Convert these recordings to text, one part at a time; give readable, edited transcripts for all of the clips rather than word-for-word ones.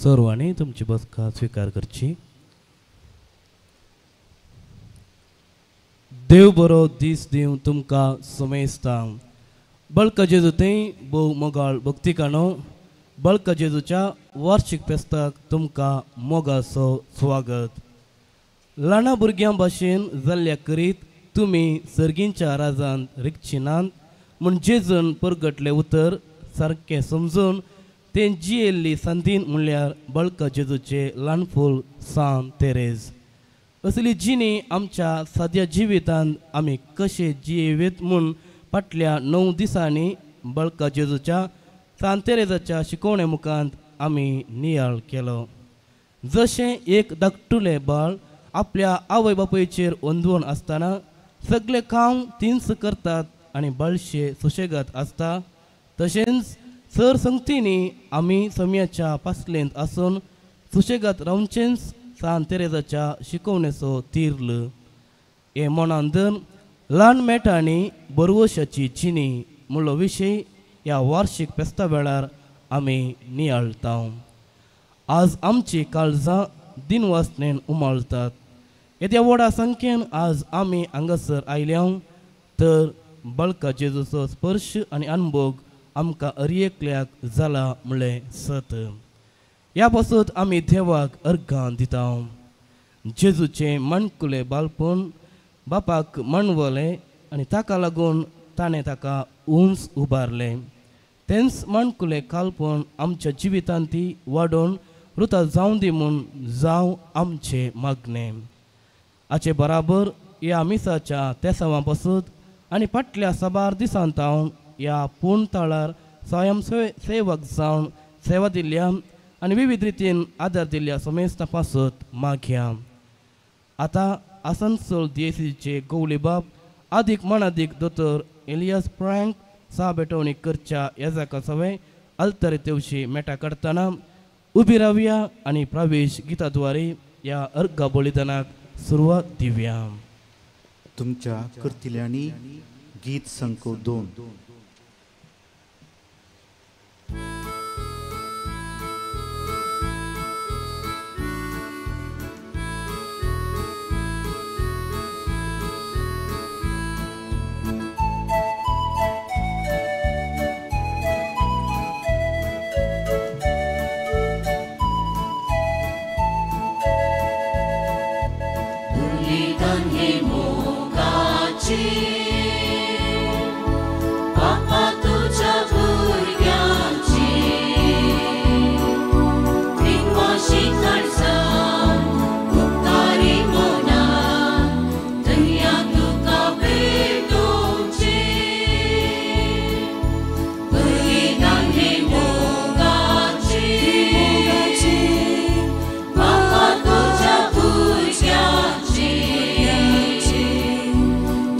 सर्वांनी तुमची बसका स्वीकार करची. देव बरो दीस दिवं तुमकां समेस्तां. बळका जेजू थंय भोव मोगाळ भक्तिकाणो बळका जेजूच्या वार्षिक फेस्ताक तुमकां मोगाचो स्वागत. ल्हाना भुरग्यां भाशेन जाल्ल्या करीत तुमी सर्गींच्या राजांत रिगचिनात म्हूण जेजून परगटलें उतर सारकें समजून तें जियेल्ली संदीन म्हणल्यार बळका जेजूचें ल्हान फूल सांत तेरेज. असली जिणी आमच्या साद्या जिवितांत आमी कशें जियेवीत म्हूण फाटल्या 9 दिसांनी बळका जेजूच्या सांत तेरेजाच्या शिकोवणे मुखांत आमी नियाळ केलो. जशें एक धाकटुलें बाळ आपल्या आवय बापायचेर अंदवण आसतना सगळें काम तींच करतात आनी बाळशे सुशेगात आसता, तशेंच सर संगतींनी आमी सम्याच्या पासलेंत आसून सुशेगात रावचेंच सांत तेरेजाच्या शिकोवणेचो तीर्ल. हे मनान धरून ल्हान मेटांनी बरवशाची जिणी म्हणलो विशय ह्या वार्षिक फेस्ता वेळार आमी नियाळटा. आज आमची काळजां दिनवासनेन उमाळतात. येद्या व्हडा संख्येन आज आमी हांगासर आयल्या तर बळका जेजूचो स्पर्श आनी अनभोग आमकां हर एकल्याक जाला म्हणलें सत. ह्या पासत आमी देवाक अर्घां दिता. जेजूचें माणकुलें बालपण बापाक माणवलें आनी ताका लागून ताणें ताका उंच उबारलें. तेंच माणकुलें कालपण आमच्या जिवितांत ती वाडोवन रुता जावं दी म्हूण जावं आमचें मागणें. हाचे बराबर ह्या मिसाच्या तेसांवा पासत आनी फाटल्या साबार दिसांत हांव ह्या पूर्ण ताळार स्वयं सेवक जावन सेवा दिल्ल्या आनी विविध रितीन आदार दिल्ल्या समेस्तां पासत मागया. आतां आसनसोल दियेसीचे गौलीबाब आदीक मानादीक दोतोर एलियास फ्रँक सा भेटवणी करच्या येजाका सवे अल्तरे तेवशी मेटा काडटना उबी रावया आनी प्रवेश गिताद्वारे ह्या अर्घा बलिदानाक सुरवात दिवया. तुमच्या करतिल्यांनी गीत संको 2.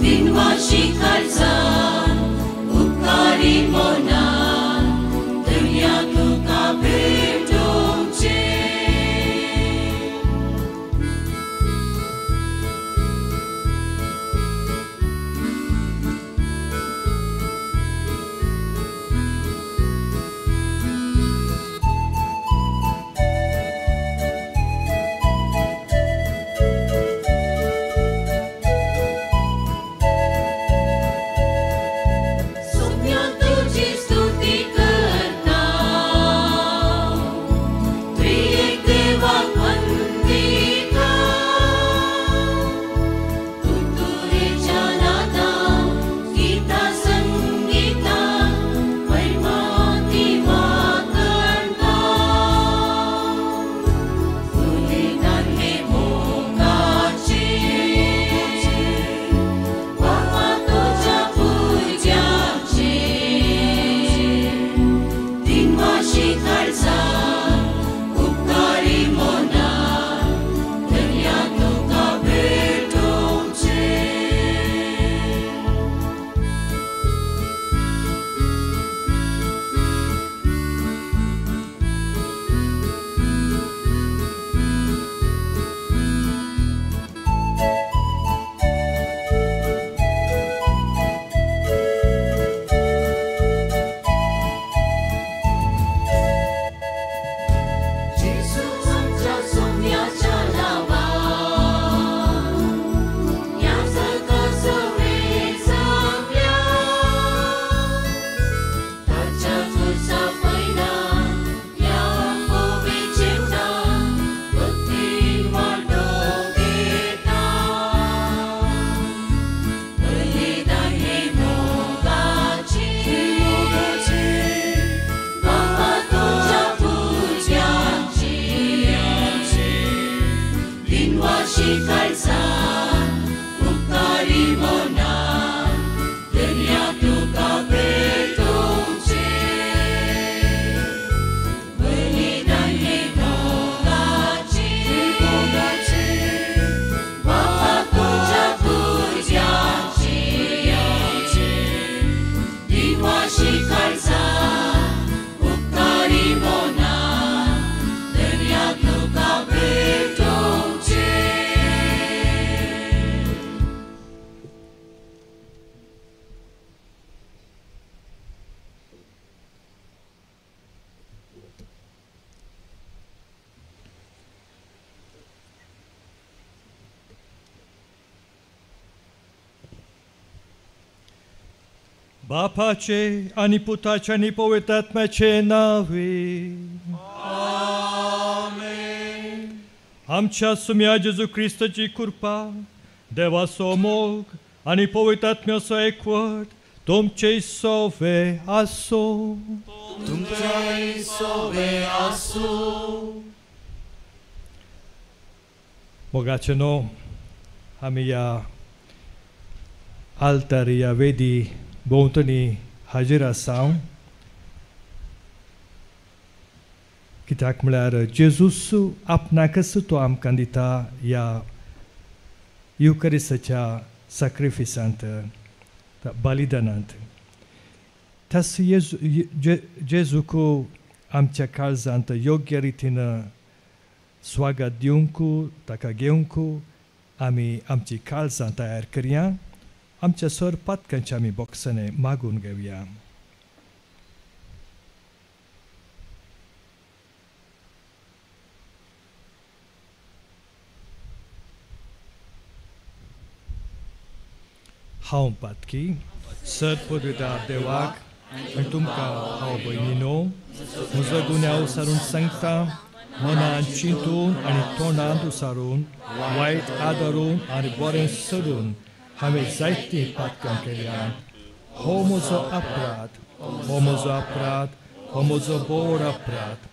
Din बापाचे आनी पुताचे आनी पवित्र आत्म्याचे नांवे आमेन. आमच्या सुम्या जेजू क्रिस्ताची कृपा, देवाचो मोग आनी पवित्र आत्म्याचो एकवट तुमचे सोवे आसूं. तुमच्याय सोवे आसूं. मोगाचे न्हू आमी ह्या आल्तार ह्या वेदी भोंवतणी हाजीर आसा कित्याक म्हळ्यार जेजूस आपणाकच तो आमकां दिता ह्या युकरिसाच्या साक्रिफिसांत, बलिदानांत. त्यास जेजूक आमच्या काळजांत योग्य रितीन स्वागत दिवंक, ताका घेवंक आमी आमची काळजां तयार करया. आमच्या सर पातकांचे आमी बोक्सांनी मागून घेवया. हांव पातकी सर पदवीदार देवाक आनी तुमकां हांव भयणीनो म्हजो गुन्यांव सारून सांगता, मनान चिंतून आनी तोंडांत उसारून, वायट आदारून आनी बरें सोडून हांवें जायतीं पातकां केल्यांत. हो म्हजो अपराध, हो म्हजो अपराध, हो म्हजो बोड अपराध.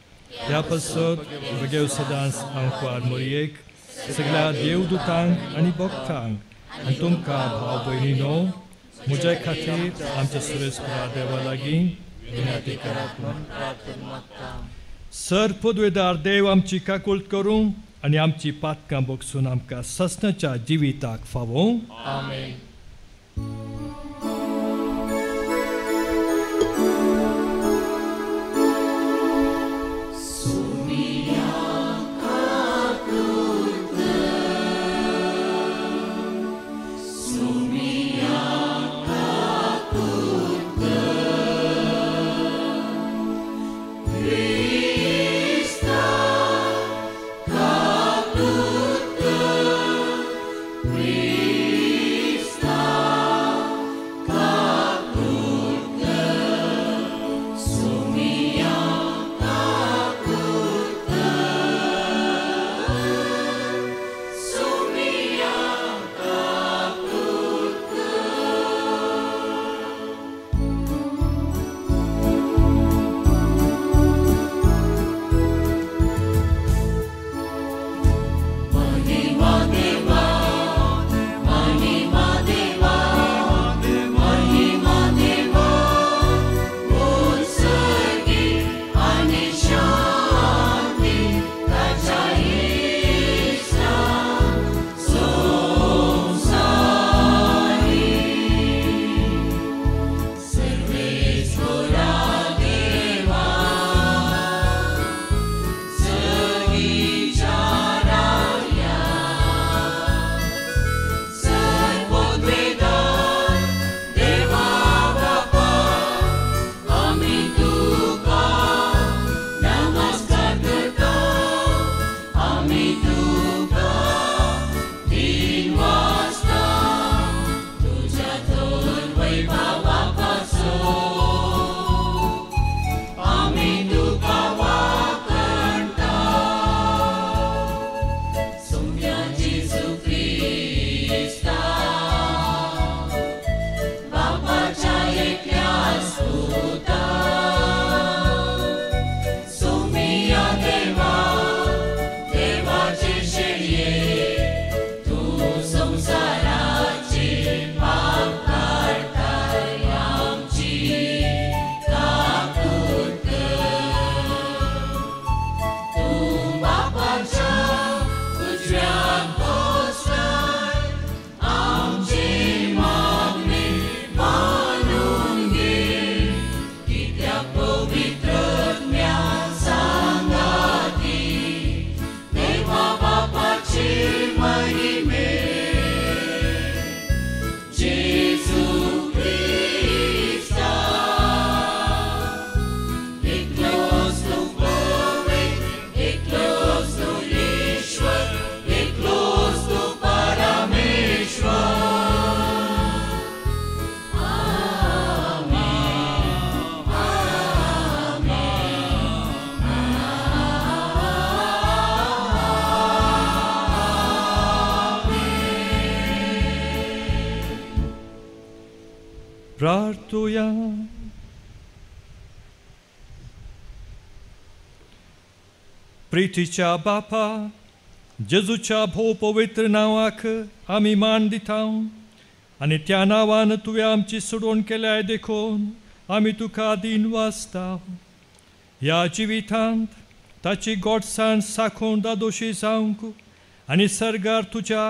ह्या पासत भुरगे सदांच आंकवार मोरयेक, सगळ्या देवदूतांक आनी भक्तांक आनी तुमकां भाव भयणीनो म्हज्या खातीर आमच्या सुरेशपुरा देवा लागीं विनंती करात. सर पदवेदार देव आमची काकूळट करूं आनी आमची पातकां बगसून आमकां ससनाच्या जिविताक फावो. आमेन. Krista. प्रार्थुया. प्रितीच्या बापा, जेजूच्या भोव पवित्र नांवाक आमी मान दिता आनी त्या नांवान तुवें आमची सोडवण केल्याय देखून आमी तुका दीन वाचता. ह्या जिवितांत ताची गोडसाण साखोवन दादोशी जावंक आनी सर्गार तुज्या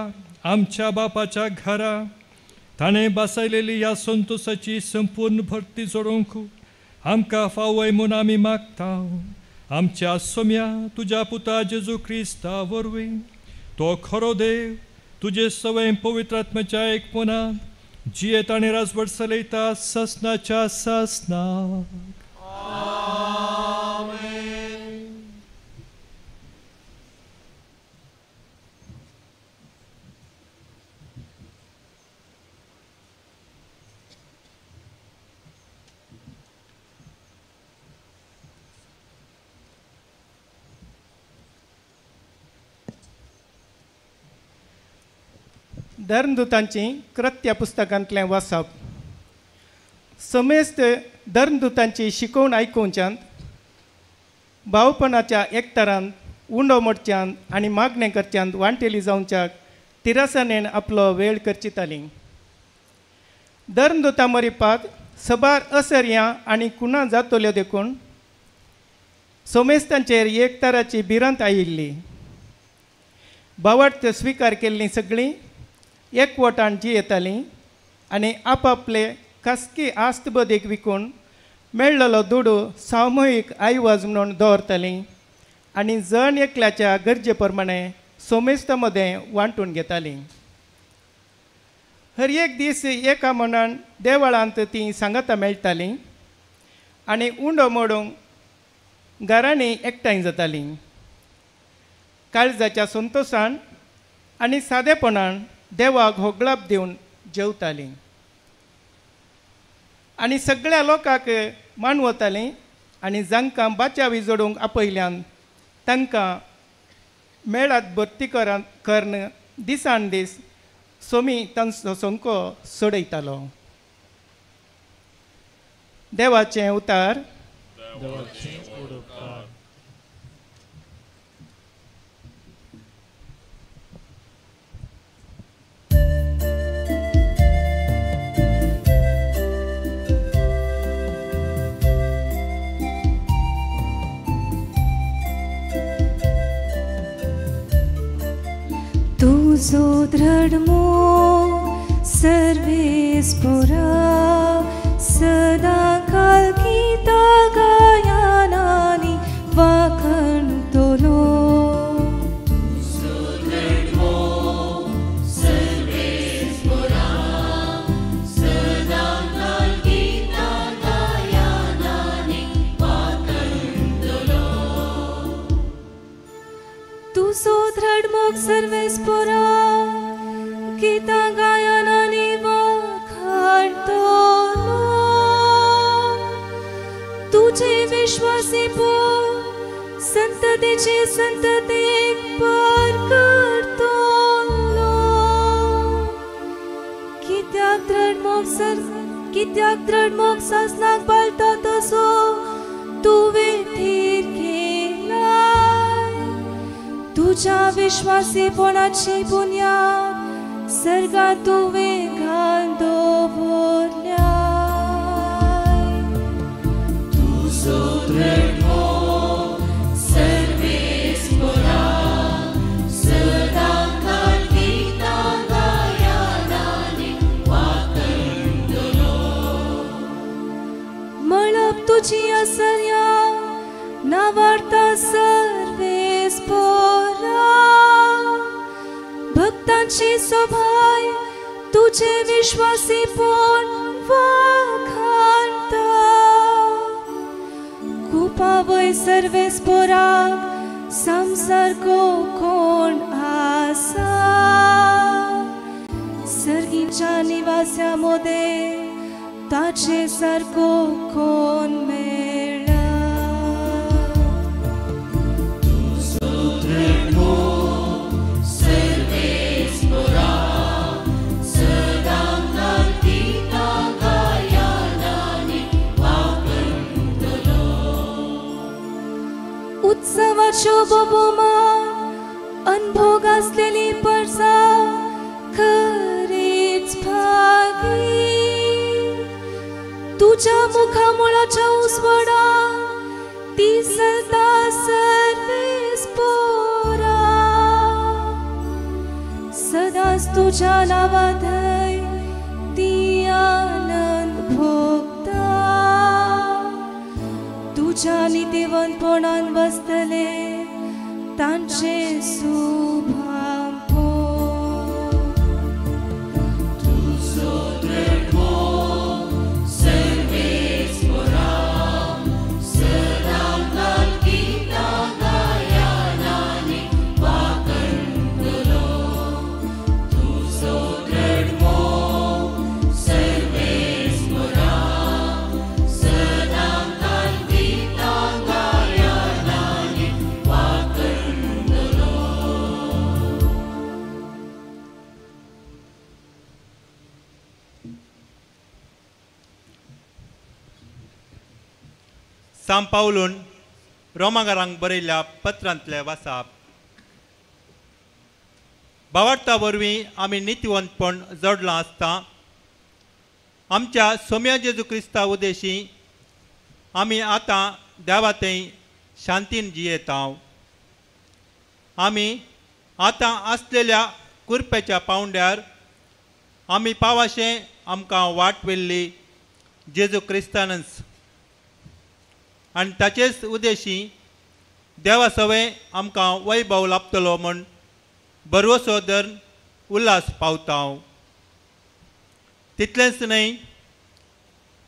आमच्या बापाच्या घरा ताणें बसयलेली ह्या संतोसाची संपूर्ण भरती जोडोवंक आमकां फावय म्हूण आमी मागता. आमच्या सोम्या तुज्या पुता जेजू क्रिस्ता वरवीं, तो खरो देव तुजे सवय पवित्र आत्म्याच्या एकपणांत जियेत आनी राजवट चलयता ससनाच्या ससनाक. धर्मदूतांची कृत्य पुस्तकांतलें वाचप. समेस्त धर्मदूतांची शिकोवण आयकुवच्यांत भावपणाच्या एकतारांत उंडो मोडच्यांत आनी मागणें करच्यांत वांटेली जावच्याक तिरासानेन आपलो वेळ करचिताली. धर्मदूतां मरिपाक सबार असर्यां आनी कुणां जातल्यो देखून सोमेस्तांचेर एकताराची भिरांत आयिल्ली. भावार्थ स्विकार केल्लीं सगळीं एकवटान जियेतालीं आनी आपापले खासगी आस्त बदीक विकून मेळ्ळलो दुडू सामुहीक आयवाज म्हणून दवरतालीं आनी जण एकल्याच्या गरजे प्रमाणे सोमेस्ता मदें वांटून घेतालीं. हर एक दीस एका मनान देवळांत तीं सांगातां मेळटालीं आनी उंडो मोडूंक घरांनी एकठांय जातालीं. काळजाच्या संतोशान आनी सादेपणान देवाक होगळाप दिवन जेवतालीं आनी सगळ्या लोकांक मानवतालीं आनी जांकां बाचावी जोडूंक आपयल्यान तांकां मेळात भरती करून दिसान दीस सोमी तांचो संको सोडयतालो. देवाचें उतार. तुजो धर्मो सर्वेस्पोरा सदा काल गीता गायनानी वाखणतलो. तुजो धर्मो सर्वेस्पोरा सदा काल गीता गायनानी वाखणतलो. तुजो धर्मो सर्वेस्पोरा गीता गायनानी वाखणतलो. तुझे विश्वासी पो संततेचे संततेक पार करतलो. कित्याक धर्मोक सासनाक पाळटा तसो तुवें थीर केलाय. तुज्या विश्वासीपणाची बुन्याद सर्गात तुवें घाल दवरल्याय. तुजो धर्मो सर्वेस्पोरा सदा काल गीता गायनानी वाखणतलो. मळब तुजी असर्या नावार्ता सर्वेस्पोरा भक्तांची सोभाय तुझे विश्वासीपण वाखाणता. कुपावय सर्वेस्पोराक संसारको कोण आसा. सर्गीच्या निवास्या मोदें ताचे सारको कोण मेळ्ळा. तुजो धर्मो सर्वेस्पोरा सदा काल गीता गायनानी बोबोमान अनभोग आसलेली परसा खरीच भागी. तुझ्या मुखामुळाच्या उजवाडा ती चलता सर्वेस पोरा. सदांच तुझ्या नांवांत ती आनंद भोगता. तुझ्या नितीवंतपणान बसतले तांचे सुभाव. तुजो दृढ सर्वेस्परा सदांकाल गीतां गायनांनी वागणलो. तुजो दृढ सर्वेस्परा सदांकाल गीतां गायनांनी वागणलो. सांत पावलून रोमागारांक बरयल्ल्या पत्रांतले वासाप. भावार्था वरवीं आमी नितीवंतपण जोडलां आसता. आमच्या सोम्या जेजू क्रिस्ता उदेशी आमी आतां देवा थंय शांतीन जियेता. आमी आतां आसलेल्या कुरपेच्या पावंड्यार आमी पावाशें आमकां वाट व्हेल्ली जेजू क्रिस्तानच आनी ताचेच उदेशी देवा सवें आमकां वैभव लाभतलो म्हूण बरवसो धरून उल्हास पावता. तितलेंच न्हय,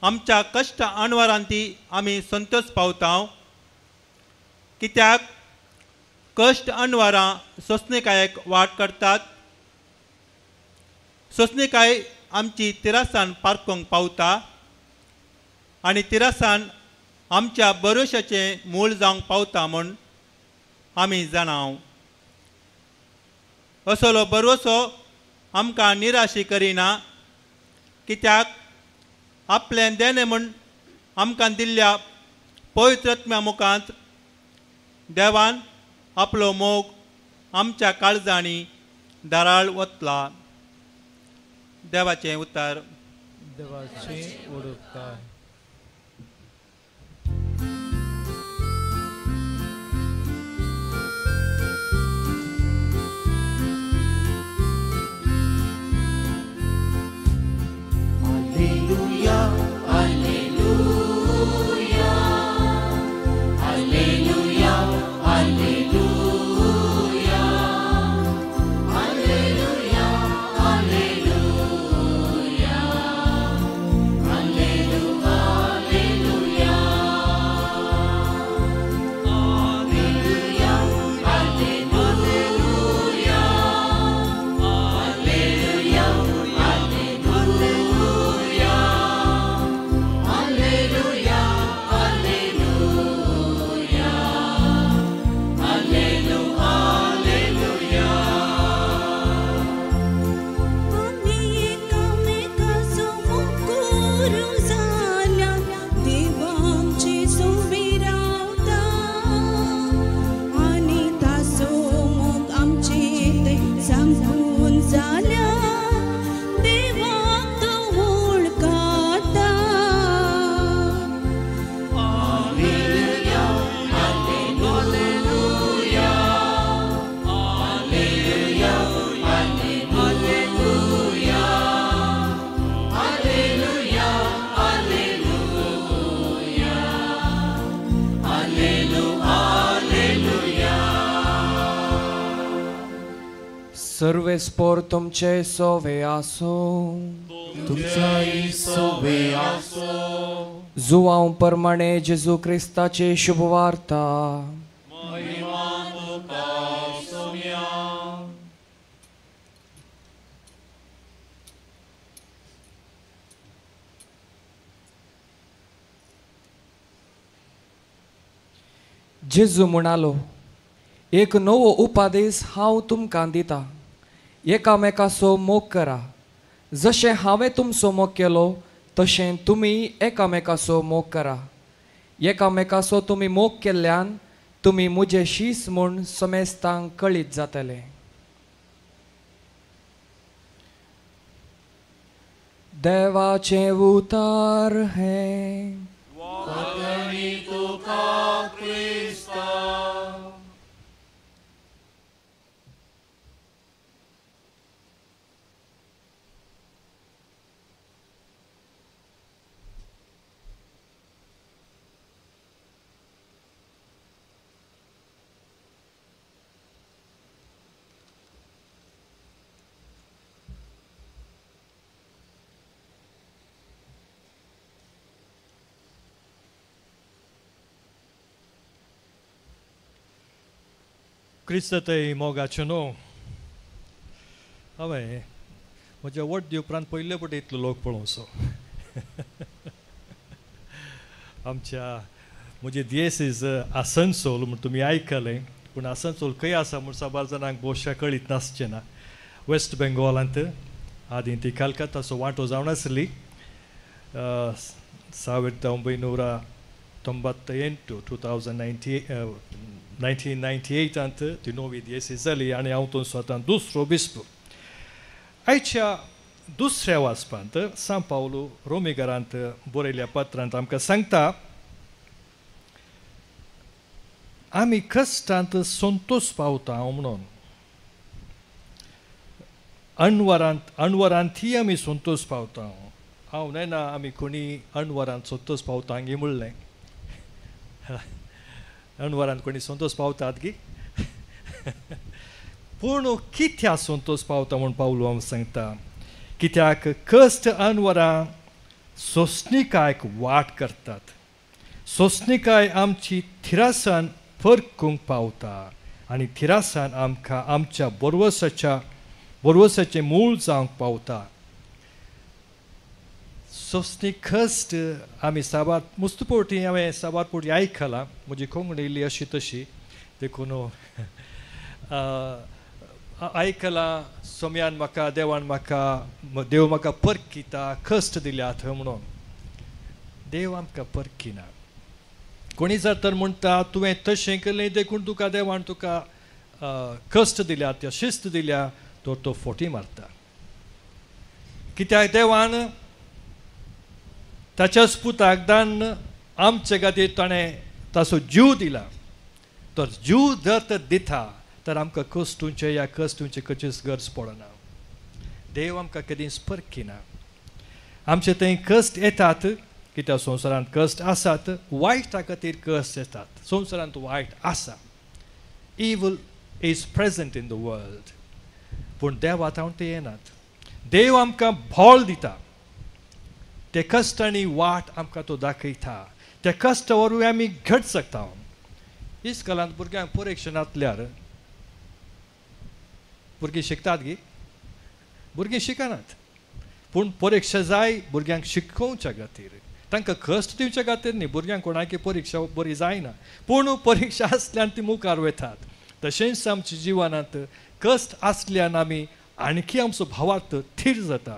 आमच्या कश्ट अणवारांती आमी संतोश पावता. कित्याक कश्ट अणवारां सोंसणीकायेक वाट करतात. सोंसणीकाय आमची तिरासान पारखूंक पावता आनी तिरासान आमच्या भरोशाचें मूळ जावंक पावता म्हूण आमी जाणाव. असलो भरवसो आमकां निराशी करिना. कित्याक आपलें देणें म्हूण आमकां दिल्ल्या पवित्रत्म्या मुखांत देवान आपलो मोग आमच्या काळजांनी धाराळ वतला. देवाचें उतर. देवाचें उपकार. Alleluia, Alleluia, Alleluia, Alleluia, Alleluia, Alleluia, Alleluia, Alleluia, Alleluia, Alleluia, Alleluia, Alleluia, Alleluia, Alleluia, Alleluia. आमी एकामेकाचो मोग जाल्यार देव आमचे सोबी रावता आनी ताचो मोग आमचे थंय सांगून जाल्यार देवाक तो वळखता. Alleluia, Alleluia, Alleluia, Alleluia, Alleluia, Alleluia, Alleluia, Alleluia. सर्वेस्पोर तुमचे सोवे आसो. तुमच्याय सोवे आसो. जुवांव परमाणे जेजू क्रिस्ताची शुभवार्ता. जेजू म्हणालो, एक नवो उपादेश हांव तुमकां दिता, एकामेकाचो मोग करा. जशें हांवें तुमचो मोग केलो तशें तुमी एकामेकाचो मोग करा. एकामेकाचो तुमी मोग केल्ल्यान तुमी म्हजे शीस म्हूण समेस्तांक कळीत जातले. देवाचें उतार हें. वखणी तुका क्रिस्ता. क्रिस्तय मोगाचें न्हू हांवें म्हज्या वड्डी उपरांत पयले पटी इतलो लोक पळोवचो. आमच्या म्हजी दियेसीज आसनसोल म्हूण तुमी आयकलें, पूण आसनसोल खंय आसा म्हूण साबार जाणांक भोवशा कळीत नासचें ना. वेस्ट बेंगॉलांत आदीं ती कलकत्ताचो वांटो जावन आसली. 1998 1998 ती नवी दियेसीज जाली आनी हांव तो आतां दुसरो बिस्प. आयच्या दुसऱ्या वाचपांत सांव पावलू रोमीघरांत बरयल्ल्या पत्रांत आमकां सांगता, आमी कश्टांत संतोश पावता म्हणून, अणवरांतय आमी संतोश पावता. हांव जाणा आमी कोणी अणवरांत संतोश पावता हांगी म्हणलें. अणवरांत कोणी संतोश पावतात गी? पूण कित्याक संतोश पावता म्हूण पावलू हांव सांगता, कित्याक कश्ट अणवरां सोंसणिकायक वाट करतात. सोंसणिकाय आमची थिरासान परकूंक पावता आनी थिरासान आमकां आमच्या बरवसाचें मूळ जावंक पावता. सोंसणी कश्ट आमी साबार मुस्त पवटी हांवें साबार पवटी आयकलां. म्हजी कोंकणी इल्ली अशी तशी देखून आयकलां, सोम्यान म्हाका देवान म्हाका देव म्हाका परकिता, कश्ट दिल्यात म्हणून. देव आमकां परकिना. कोणी जर तर म्हणटा तुवें तशें केलें देखून तुका देवान तुका कश्ट दिल्यात या शिस्त दिल्या, तर तो फोटी मारता. कित्याक देवान ताच्याच पुताक दान आमचे खातीर ताणें ताचो जीव दिला. तर जीव जर तर दिता तर आमकां कश्टूंचे या कश्टूंचे खंयचीच गरज पडना. देव आमकां केदींच परकिना. आमचे थंय कश्ट येतात कित्याक संवसारांत कश्ट आसात, वायटा खातीर कश्ट येतात. संवसारांत वायट आसा, evil is present in the world, पूण देवा तावन ते येनात. देव आमकां भोळ दिता, ते कश्टांनी वाट आमकां तो दाखयता, त्या कश्टा वरवीं आमी घट शकता. इस्कॉलांत भुरग्यांक परिक्षा नासल्यार भुरगीं शिकतात गी? भुरगीं शिकनात. पूण परिक्षा जाय भुरग्यांक शिकोवच्या खातीर, तांकां कश्ट दिवच्या खातीर न्ही. भुरग्यांक कोणाकी परिक्षा बरी जायना, पूण परिक्षा आसल्यान ती मुखार वतात. तशेंच आमच्या जिवनांत कश्ट आसल्यान आमी आणखी आमचो भावार्थ थीर जाता.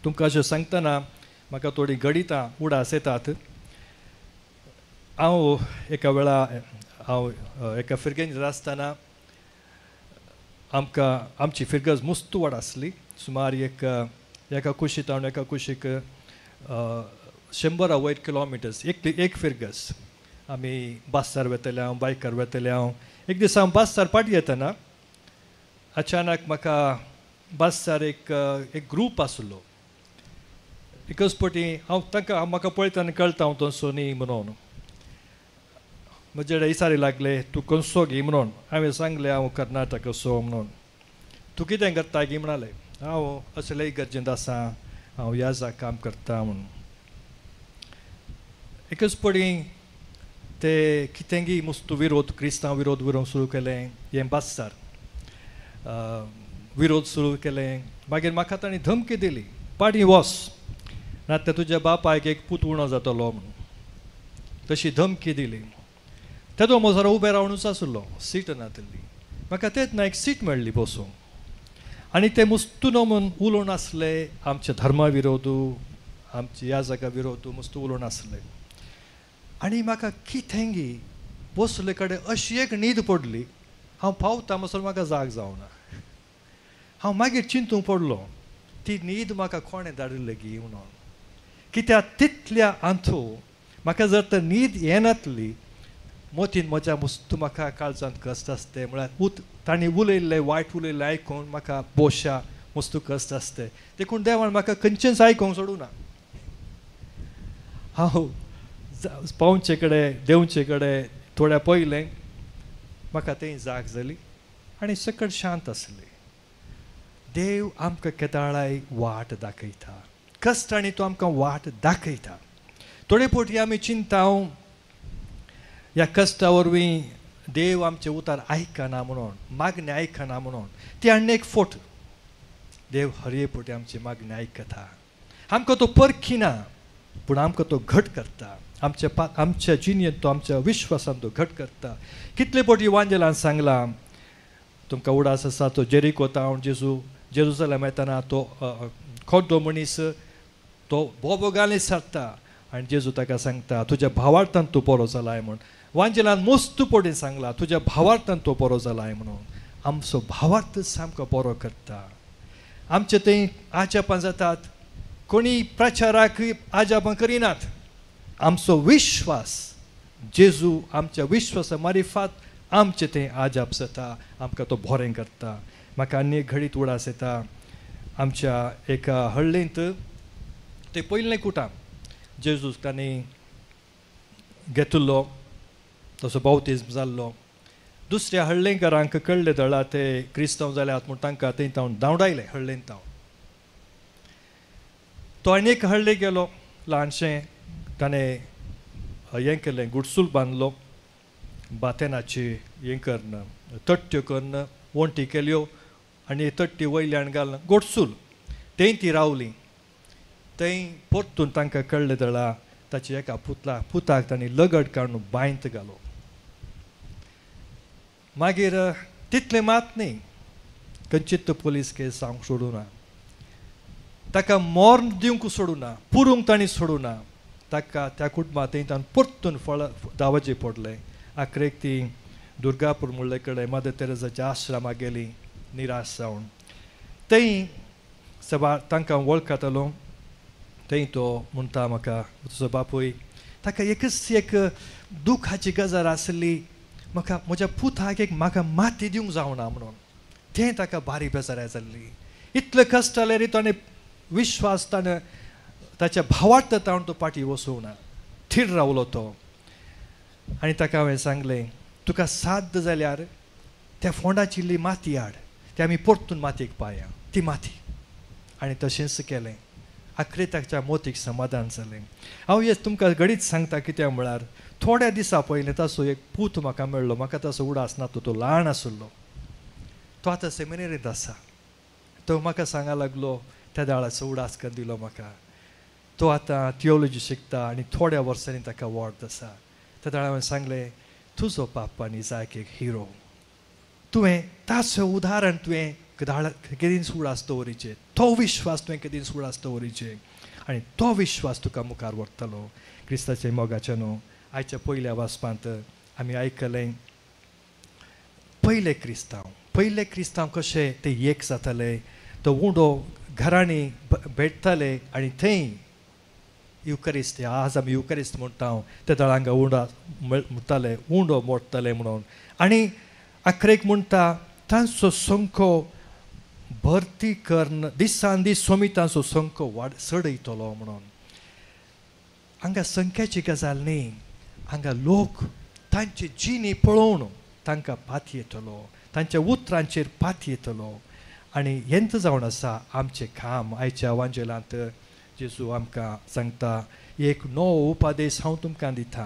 तुमकां अशें सांगतना म्हाका थोडीं गणितां उडास येतात. हांव एका वेळा हांव एका फिरगेंत आसतना आमकां आमची फिरगज मुस्त व्हड आसली. सुमार एक एका कुशीक हांव एका कुशीक 100 वयर किलोमिटर्स एक फिरगज. आमी बास्सार वेतले हांव, बायकार वेतले हांव. एक दीस हांव बास्सार पाटी येतना अचानक म्हाका बास्सार एक एक ग्रूप आसलो. एकच पटी हांव तांकां म्हाका पळयतना कळटा हांव तसो न्ही म्हणून. म्हजे इसारी लागले, तूं खंयचो गी म्हणून. हांवें सांगलें हांव कर्नाटकाचो म्हणून. तूं कितें करता गी म्हणाले. हांव असले गरजेंत आसा, हांव ह्या जाग्यार काम करता म्हणून. एकच पटी ते कितेंगी मुस्तू विरोध, क्रिस्तांव विरोध विरोध सुरू केलें. हें बास्सार विरोध सुरू केलें. मागीर म्हाका तांणी धमकी दिली, पाटी वस ना तर तुज्या बापायक एक पूत उणो जातलो म्हणून. तशी धमकी दिली. तेदो म्हजो उबें रावनूच आसलो, सीट नातिल्ली. म्हाका तेच ना एक सीट मेळ्ळी बसूंक. आनी ते मुस्तू म्हूण उलोवन आसले आमच्या धर्मा विरोधू, आमच्या ह्या जागा विरोधू मुस्तू उलोवन आसले. आनी म्हाका कितेंगी बसले कडेन अशी एक न्हीद पडली, हांव पावता म्हणसर म्हाका जाग जावना. हांव मागीर चिंतूंक पडलो ती न्हीद म्हाका कोणें धाडिल्ली गी म्हणून. कित्याक तितल्या आंथू म्हाका जर तर न्हीद येनातली मोतीन म्हज्या मुस्तू म्हाका काळजांत कश्ट आसते. म्हळ्यार तांणी उलयल्लें वायट उलयल्लें आयकून म्हाका बोशा मुस्तू कश्ट आसते. देखून देवान म्हाका खंयचेंच आयकूंक सोडूं ना. हांव पावचे कडेन देंवचे कडेन थोड्या पयलें म्हाका थंय जाग जाली आनी सकट शांत आसली. देव आमकां केदाळाय वाट दाखयता, कश्टांनी तो आमकां वाट दाखयता. थोडे फावटी आमी चिंता ह्या कश्टा वरवीं देव आमचे उतार आयकना म्हणून, मागणें आयकना म्हणून. ती आनी एक फोट. देव हरये फावटी आमची मागणें आयकता. आमकां तो परखिना पूण आमकां तो घट करता. आमच्या आमच्या जिणेंत तो आमच्या विश्वासान तो घट करता. कितले फावटी वांजेलान सांगलां तुमकां उडास आसा तो जेरिको तावन जेजू जेरुजलम येतना तो खोड्डो मनीस तो बोबो गाली सारता आनी जेजू ताका सांगता तुज्या भावार्थान तूं बरो जालाय म्हूण. वांजेलान मस्त पडीन सांगला तुज्या भावार्थान तूं बरो जालाय म्हणून. आमचो भावार्थ सामको बरो करता. आमचे थंय आजापां जातात, कोणी प्रचाराक आजापां करिनात. आमचो विश्वास जेजू आमच्या विश्वासा मारिफात आमचें थंय आजाप जाता, आमकां तो बोरें करता. म्हाका आनी एक घडीत उडास येता आमच्या एका हळ्ळेंत ते पयलें कुटाम जेजूस तांणी घेतिल्लो तसो बावतिज्म जाल्लो. दुसऱ्या हळ्ळेकारांक कळ्ळे दळा ते क्रिस्तांव जाल्यात म्हूण तांकां थंय तावन धांवडायले हळ्ळेंत तावन. तो आनी एक हळ्ळे गेलो ल्हानशें, ताणें हें केलें गुडसूल बांदलो बातेनाची हें करून तट्ट्यो करून वण्टी केल्यो आनी तट्टी वयल्यान घालून गोडसूल थंय ती रावली. थंय परतून तांकां कळ्ळें दळा ताच्या एका पुताक तांणी लगड काडून बांयत घालो. मागीर तितलें मात न्ही खंयचीच पोलीस केस जावंक सोडूं ना, ताका मर्ण दिवंक सोडूं ना, पुरूंक तांणी सोडूं ना. ताका त्या कुटुंबांत थंय ताणें परतून फळ धांवचें पडलें. आखरेक ती दुर्गापूर म्हणले कडेन मदर तेरेजाच्या आश्रमाक गेली निराश जावन. थंय सभा तांकां वळखतालो. थंय तो म्हणटा म्हाका तुजो बापूय ताका एकच एक दुखाची गजाल आसली, म्हाका म्हज्या पुताक एक म्हाका माती दिवंक जावना म्हणून. तें ताका बारीक बेजाराय जाल्ली. इतले कश्ट जाल्यार ताणें विश्वास ताणें ताच्या भावार्थ ताणें तो पाटी वचूंक ना, थीर रावलो तो. आनी ताका हांवें सांगलें तुका साध्य जाल्यार त्या फोंडाची इल्ली माती हाड, ते आमी परतून मातयेक पाया ती माती. आनी तशेंच केलें. आखरे ताच्या मोतीक समाधान जालें. हांव हें तुमकां घडीत सांगता कित्याक म्हळ्यार थोड्या दिसां पयलीं ताचो एक पूत म्हाका मेळ्ळो. म्हाका ताचो उडास ना, तो ल्हान आशिल्लो, तो आतां सेमिनेरींत आसा. तो म्हाका सांगा लागलो त्या दाळाचो उडास करून दिलो म्हाका. तो आतां थियोलॉजी शिकता आनी थोड्या वर्सांनी ताका वॉर्द आसा. त्या दाळा हांवें सांगलें तुजो बाप्पा आनी जायक एक हिरो, तुवें ताचें उदाहरण तुवें केदीन उडास दवरिचें, तो विश्वास तुवें केदीन उडास दवरिचें आनी तो विश्वास तुका मुखार व्हरतलो. क्रिस्ताचे मोगाचें न्हू आयच्या पयल्या वाचपांत आमी आयकलें पयले क्रिस्तांव, पयले क्रिस्तांव कशे ते एक जाताले, तो उंडो घरांनी भेटताले आनी थंय युकरिस्त, आज आमी युकरिस्त म्हणटा ते दळांगा उंडा म्हणटाले, उंडो मोडटाले म्हणून. आनी आखरेक म्हणटा तांचो संको भरती करून दिसान दीस सोमी तांचो संको वाड चडयतलो म्हणून. हांगा संख्याची गजाल न्ही, हांगा लोक तांची जिणी पळोवन तांकां पात येतलो, तांच्या उतरांचेर पात येतलो. आनी हेंच जावन आसा आमचें काम. आयच्या वांजेलांत जेजू आमकां सांगता एक नवो उपदेश हांव तुमकां दिता,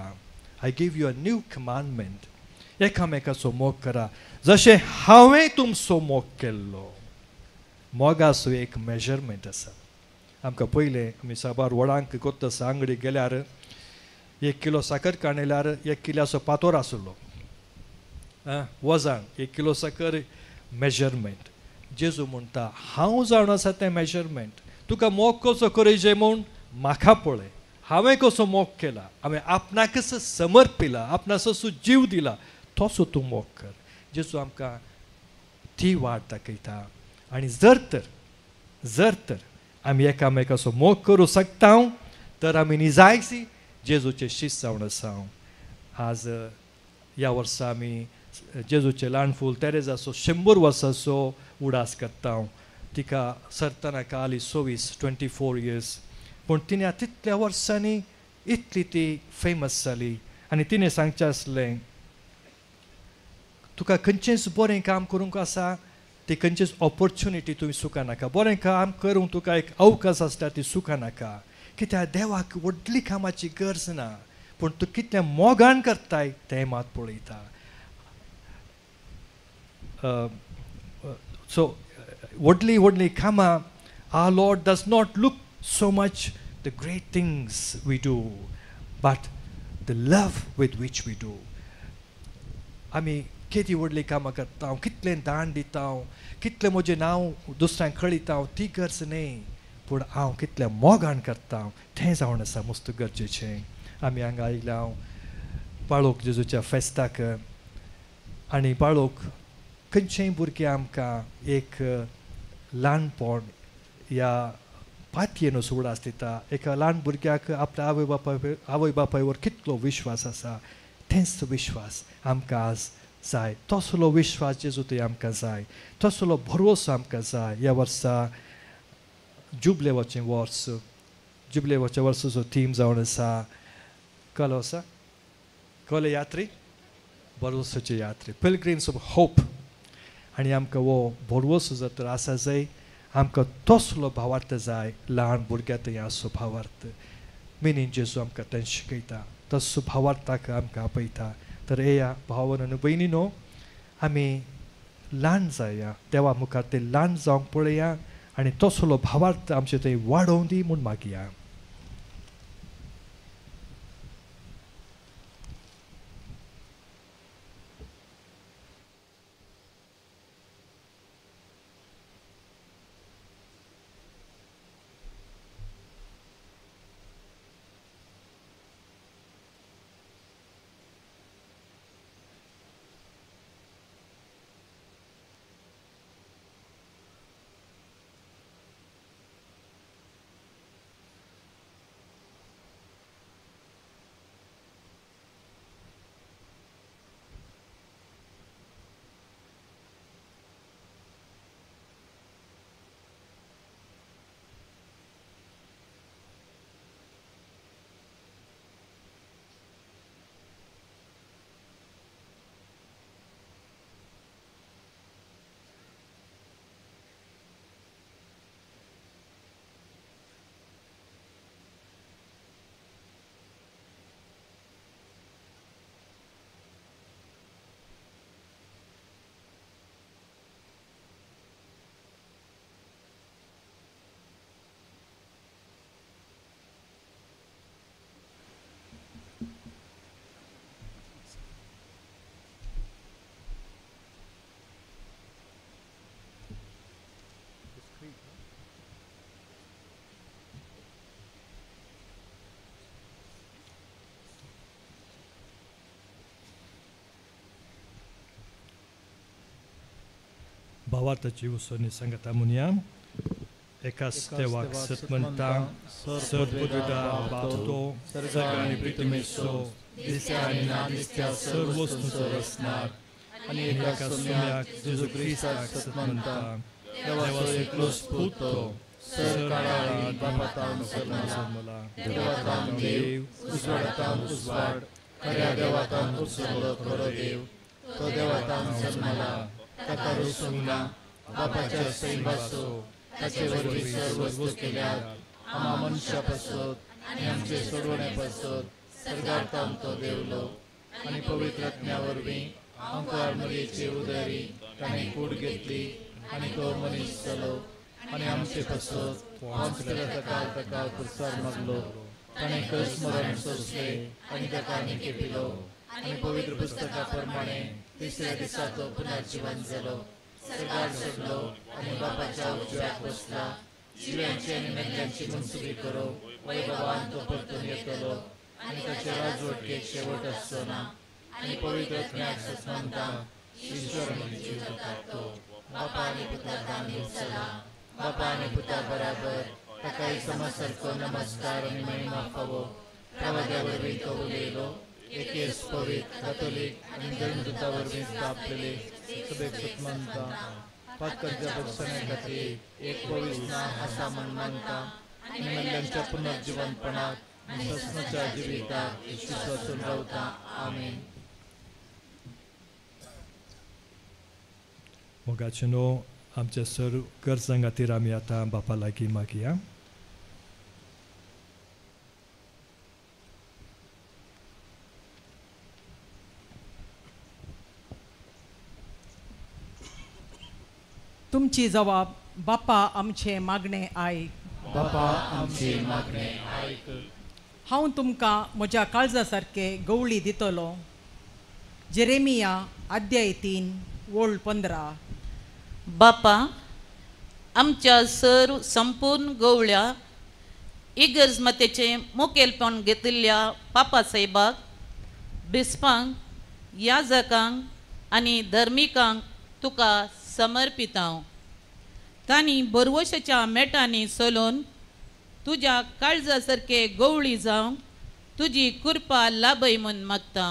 I give you a new commandment, एकामेकाचो मोग करा जशें हांवें तुमचो मोग केल्लो. मोगाचो एक मेजरमेंट आसा. आमकां पयलें आमी साबार वडांक कोत्ता आंगडी गेल्यार 1 किलो साकर काणयल्यार 1 किलाचो पातोर आसलो वजन, 1 किलो साकर मेजरमेंट. जेजू म्हणटा हांव जावन आसा तें मेजरमेंट, तुका मोग कसो करचे म्हूण म्हाका पळय, हांवें कसो मोग केला, हांवें आपणाकच समर्पिला, आपणाचो जीव दिला, तसो तूं मोग कर. जेजू आमकां ती वाट दाखयता. आनी जर तर आमी एकामेकाचो मोग करूं शकता तर आमी निजायसी जेजूचे शिस्त जावन आसा. आज ह्या वर्सा आमी जेजूचें ल्हान फूल तेरेजाचो 100 वर्साचो उडास करता. तिका सरतना काली 24 24 इयर्स, पूण तिणें तितल्या वर्सांनी इतली ती फेमस जाली. आनी तिणें सांगचें आसलें, तुका खंयचेंच बरें काम करूंक आसा ती खंयचीच ऑपोर्चुनिटी तुवें चुका नाका. बरें काम करूंक तुका एक अवकाश आसता ती चुका नाका, कित्याक देवाक व्हडली कामाची गरज ना, पूण तूं कितल्या मोगान करताय तें मात पळयता. सो व्हडली व्हडली कामां, our Lord does not look so much the great things we do, but the love with which we do. आमी केदी व्हडली कामां करता, कितलें दान दिता, कितलें म्हजें नांव दुसऱ्यांक कळयता, ती गरज न्हय, पूण हांव कितल्या मोगान करता तें जावन आसा मस्त गरजेचें. आमी हांगा आयल्या बाळोक जेजूच्या फेस्ताक, आनी बाळोक खंयचेय भुरगें आमकां एक ल्हानपण ह्या पातयेन उडास दिता. एका ल्हान भुरग्याक आपल्या आवय बापायवर कितलो विश्वास आसा, तेंच विश्वास आमकां आज जाय. तसलो विश्वास जेजू थंय आमकां जाय, तसलो भरवसो आमकां जाय. ह्या वर्सा जुबलेवाचें वर्स, जुबलेवाच्या वर्साचो थीम जावन आसा कलो आसा कले यात्री, भरवसोचे यात्री, पिलग्रीम्स ऑफ होप. आनी आमकां हो भरवसो जर तर आसा जाय, आमकां तसलो भावार्थ जाय. ल्हान भुरग्यां थंय आसो भावार्थ मिनीन जेजू आमकां तें शिकयता, तसो भावार्थाक आमकां आपयता. तर येया भावन आनी भयणीनो, आमी ल्हान जाया, देवा मुखार ते ल्हान जावंक पळया आनी तसलो भावार्थ आमचे थंय वाडोवं दी म्हूण मागया. भावार्थाची उसरणी सांगता म्हणया. एकाच देवाक सत म्हणटा, सर्वपिता बाप तो सर्ग आनी पृथ्वीचो, दिसत्या आनी ना दिसत्या सर्व वस्तूंचो रचणार, आनी एका सुम्याक जेजू क्रिस्ताक सत म्हणटा, देवाचो एकलोच पूत तो, सर काळा बापातावन जल्मला, देवातावन देव, उजवाडातावन उजवाड, खऱ्या देवातावन उत्सवलो खरो देव, तो देवातावन जल्मला, ताका रुसूंक ना, बापाच्या सैमाचो, ताचे वरवीं सर्व वस्तू केल्यात, आमा मनशा पासत आनी आमचे सोडवणे पासत सर्गार तावन तो देवलो, आनी पवित्र आत्म्या वरवीं आमकां मरयेचे उदरी ताणें कूड घेतली आनी तो मनीस जालो, आनी आमचे पासत ताका ताका पुरसार मागलो, ताणें कस मरण सोंसलें आनी ताका निकेपिलो, आनी पवित्र पुस्तका प्रमाणे तिसऱ्या दिसा तो पुनर्जिवन जालो, सर्गार सोडलो आनी बापाच्या उजव्याक बसला, जिव्यांची आनी मेल्ल्यांची मनसुबी करो वैभवान तो परतून येतलो आनी ताचे राजवटकेक शेवट आसचो ना आनी पवित्र आत्म्याक सत्मानता ईश्वर आनी जीव जाता तो बापा आनी पुता दिसला बापा आनी पुता बराबर ताकाय समसारको नमस्कार आनी महिमा फावो प्रवाद्या वरवीं तो उलयलो एकेच पवित्र कातोलीक आनी धर्मदूता वरवीं स्थापलेले सभेक सत्मानता पातकांच्या बक्षण्या खातीर एक पवित्र ना आसा म्हण मानता आनी मेल्ल्यांच्या पुनर्जिवनपणाक आनी सस्नाच्या जिविताक विश्वासून रावता. आमेन. मोगाचे न्हू आमच्या सर्व गरजां खातीर आमी आतां बापा लागीं मागया. तुमची जबाब बापा आमचे मागणे आयक. बापा आमचे मागणे आयक. हांव तुमकां म्हज्या काळजा सारके गवळी दितलो. जेरेमिया अध्याय 3 ओळ 15. बापा आमच्या सर्व संपूर्ण गवळ्या इगर्ज मातेचें मुखेलपण घेतिल्ल्या पापा साहेबाक, बिस्पांक, याजकांक आनी धर्मिकांक तुका समर्पितांव. तांणी बरवशाच्या मेटांनी चलोवन तुज्या काळजा सारके गवळी जावंक तुजी कृपा लाभय म्हूण मागता.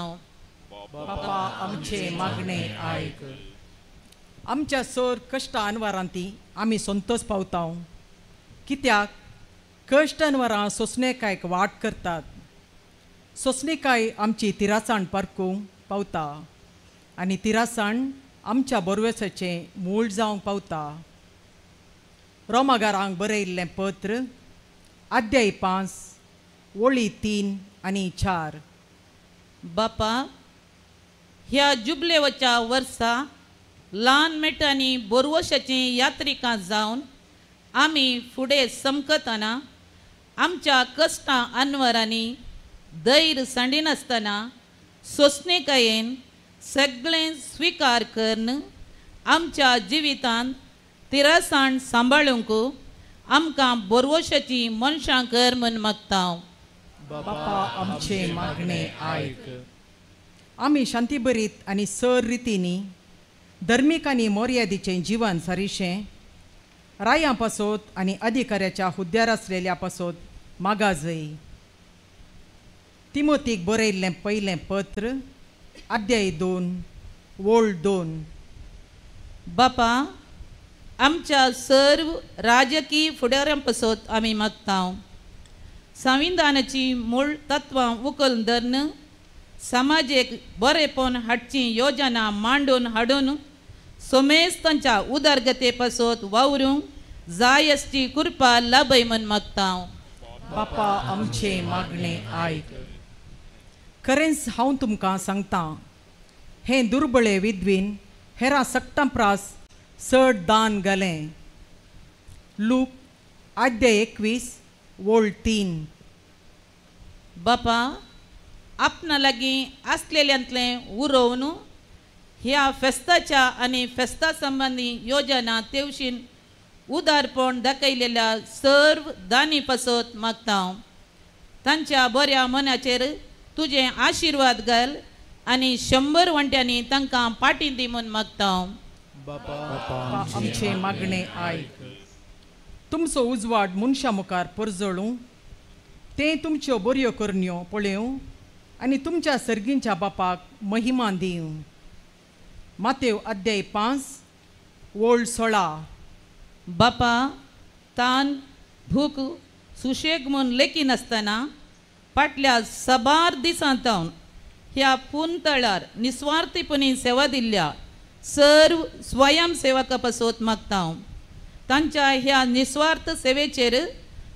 बापा आमचे मागणे आयक. आमच्या सर कश्ट अनवरांती आमी संतोष पावता. कित्याक कश्ट अनवरां सोंसणेकायक वाट करतात. सोंसणेकाय आमची तिरासाण पारकूंक पावता आनी तिरासाण आमच्या बोरवेसाचें मूळ जावंक पावता. रोमागारांक बरयल्लें पत्र अध्याय 5 ओळी 3 आनी 4. बापा ह्या जुबलेवच्या वर्सा ल्हान मेटांनी बोरवशाचीं यात्रिकां जावन आमी फुडें समकतना आमच्या कश्टां अनवरांनी धैर्य सांडिनासतना सोंसणीकायेन सगळें स्विकार करून आमच्या जिवितांत तिरासाण सांबाळूंक आमकां बोरवशाचीं मनशां कर म्हूण मागता. बापा आमचे मागणे आयक. आमी शांतीभरीत आनी सर रितींनी धर्मीक आनी मर्यादीचें जिवन सारिशें रायां पासत आनी अधिकाऱ्याच्या हुद्द्यार आसलेल्या पासत मागाजय. तिमोतीक बरयल्लें पयलें पत्र अध्याय 2 ओळ 2. बापा आमच्या सर्व राजकीय फुडाऱ्यां पासत आमी मागता. संविधानाची मूळ तत्वां उखल धरून समाजेक बरेपण हाडची योजना मांडून हाडून सोमेस तांच्या उदरगते पासत वावरूंक जाय आसची कृपा लाभय म्हूण मागता. बापा आमचे मागणे आयक. खरेंच हांव तुमकां सांगता, हें दुर्बळे विद्वीन हेरां सक्तां प्रास चड दान घालें. लूक अध्याय 21 ओळ 3. बापा आपणा लागीं आसलेल्यांतलें उरोवन ह्या फेस्ताच्या आनी फेस्ता संबंदी योजना तेवशीन उदारपण दाखयलेल्या सर्व दानी पासत मागता. तांच्या बऱ्या मनाचेर तुजें आशिर्वाद घाल आनी 100 वंट्यांनी तांकां पाटी दी म्हूण मागता. बापा आमचे मागणे आयक. तुमचो उजवाड मनशां मुखार परजळूं, तें तुमच्यो बऱ्यो करण्यो पळोवं आनी तुमच्या सर्गींच्या बापाक महिमा दिवं. मातेव अध्याय 5 ओळ 16. बापा तान भूक सुशेग म्हूण लेखिनासतना फाटल्या साबार दिसां तावन ह्या पुनतळार निस्वार्थीपणी सेवा दिल्ल्या सर्व स्वयंसेवका पासत मागता. तांच्या ह्या निस्वार्थ सेवेचेर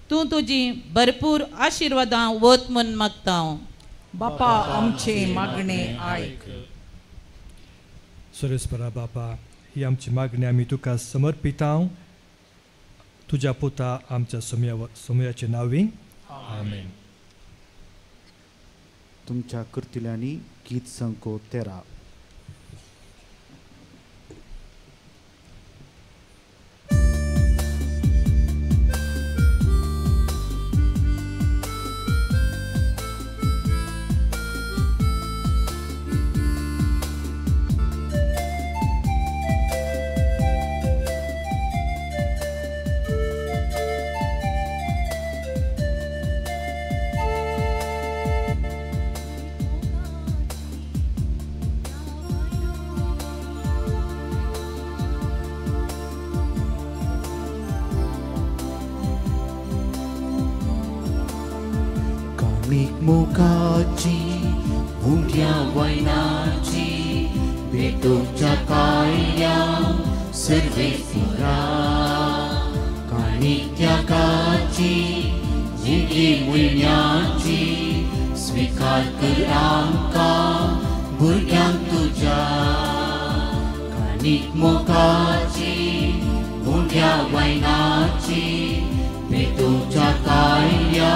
तूं तुजी भरपूर आशिर्वादां वत म्हूण मागता. बापा आमचे मागणे आयक. सुरेशपरा बापा, ही आमची मागणी आमी तुका समर्पिता तुज्या पुता आमच्या सोमयाचे नांवी. आमेन. तुमच्या कृतील्यांनी गीत संको 13. काणीक मोगाची उंड्या वयनाची भेटोवच्या कायल्या सर्वेस्परा काणीक त्यागाची जिणे मुल्याची स्वीकार कर आमकां भुरग्यांक तुज्या काणीक मोगाची उंड्या वयनाची भेटोवच्या कायल्या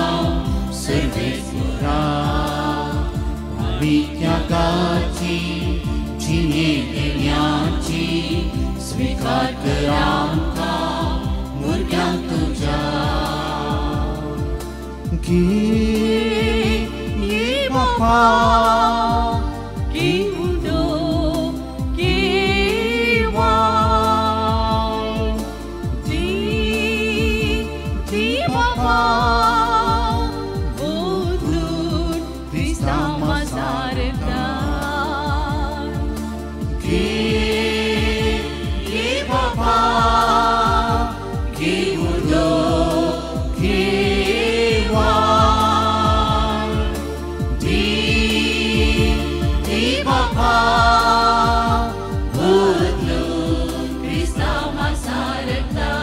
सर्वेस्परा काणीक त्यागाची जिणे देण्याची स्वीकार कर आमकां भुरग्यांक तुज्या घे ये बापा घेऊन घेवा दी दी बाबा बोलून क्रिस्तांवा सारदार घे ये बाबा घेऊन घेवा दी दी बाबा बोलून क्रिस्तांवा सारदार.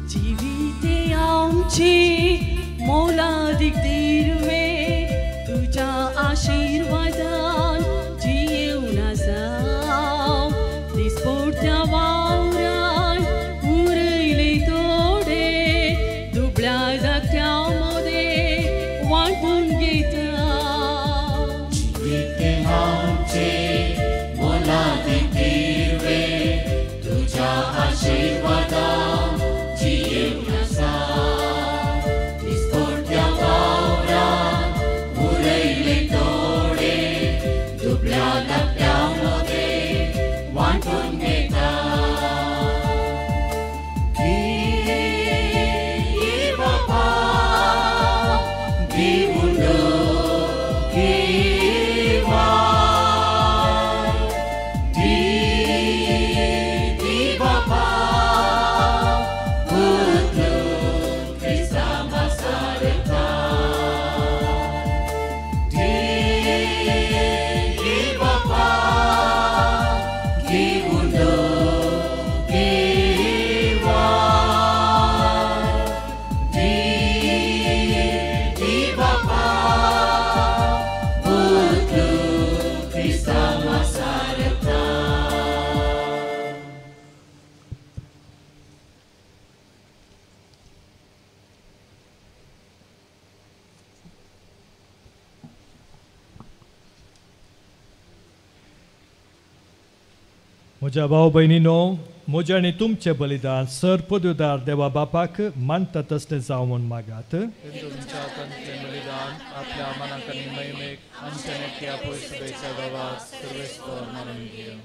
जिविते आमची मोलादीक दिर्वे तुज्या आशिर्वादान जियेवन आसा दिसपट्ट्या वावरान उरयले थोडे दुबळ्या धाकट्या मदें वांटून घेता. जिविते आमचे मोलादीक दिर्वे तुज्या आशिर्वादान जियेवन आसा दिसपट्ट्या वावरान उरयले थोडे दुबळ्या धाकट्या मदें वांटून घेता. घे ये बाबा घेऊन घेवा दी दी बाबा बदलून क्रिस्तांवा सारता दी दी बाबा घेऊन घेवा दी दी बाबा बदलून क्रिस्तांवा सारता. म्हज्या भाव भयणीनो, म्हजें आनी तुमचें बलिदान सर पदवीदार देवा बापाक मानता तसलें जावं म्हूण मागात. तुमच्या हातांतलें बलिदान आपल्या मनाक आनी महिमेक आमच्या नेत्या पयसुबेच्या गांवात सर्वेस्पर मानून घेवं.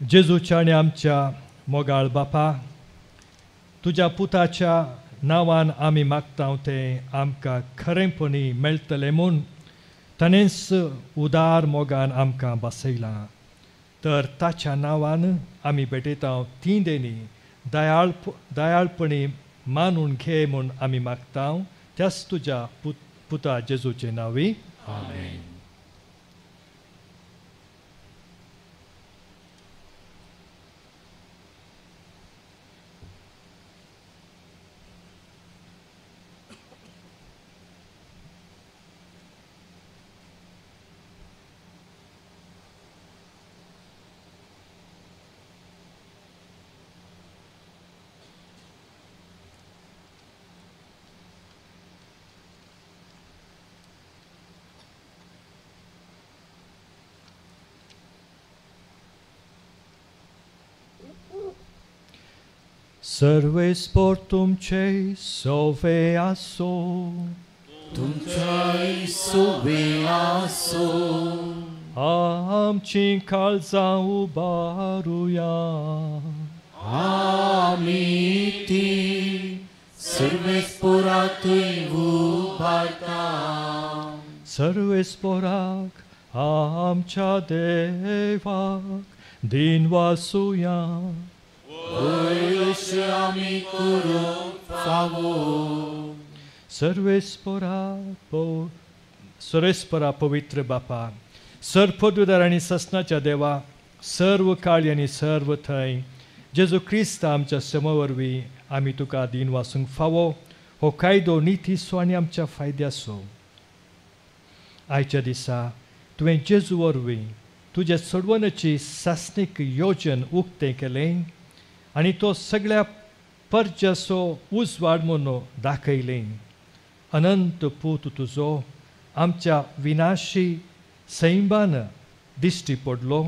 जेजूच्या आनी आमच्या मोगाळ बापा, तुज्या पुताच्या नांवान आमी मागता तें आमकां खरेंपणी मेळटलें म्हूण ताणेंच उदार मोगान आमकां बसयलां. तर ताच्या नांवान आमी भेटयता ती देणी दयाळपणी मानून घे म्हूण आमी मागता, त्याच तुज्या पुता जेजूचे नांवी. आमेन. सर्वेस्पोर तुमचे सोवे आसो. तुमच्याय सोवे आसो. आमची काळजां उबारुया. आमी ती सर्वेस्पोरातूय उबारता. सर्वेस्पोराक आमच्या देवाक दिन वासुया. वयश आमी करूंक फावो. सर्वेस्पोरा पवित्र बापा, सर्वपदुदार आनी ससनाच्या देवा, सर्व काळी आनी सर्व थंय जेजू क्रिस्त आमच्या समा वरवीं आमी तुका दिन वासूंक फावो हो कायदो नितीचो आनी आमच्या फायद्याचो. आयच्या दिसा तुवें जेजू वरवीं तुज्या सोडवण्याची सासणीक योजन उक्तें केलें आनी तो सगळ्या परजाचो उजवाड म्हणून दाखयलें. अनंत पूत तुजो आमच्या विनाशी सैमान दिश्टी पडलो,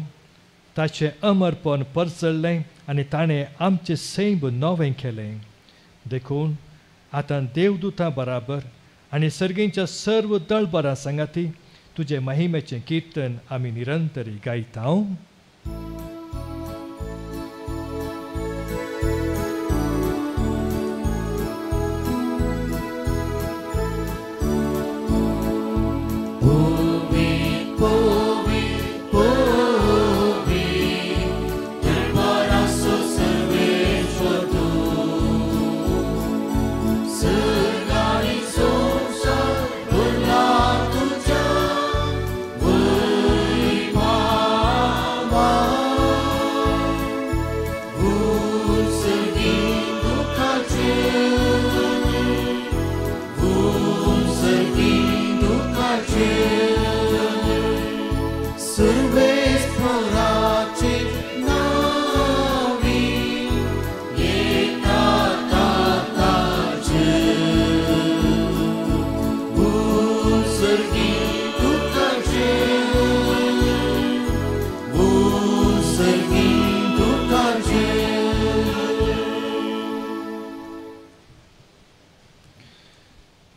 ताचें अमरपण परचडलें आनी ताणें आमचें सैम नवें केलें. देखून आतां देवदूतां बराबर आनी सर्गींच्या सर्व दळबरां सांगाती तुजे महिमेचें किर्तन आमी निरंतरी गायता.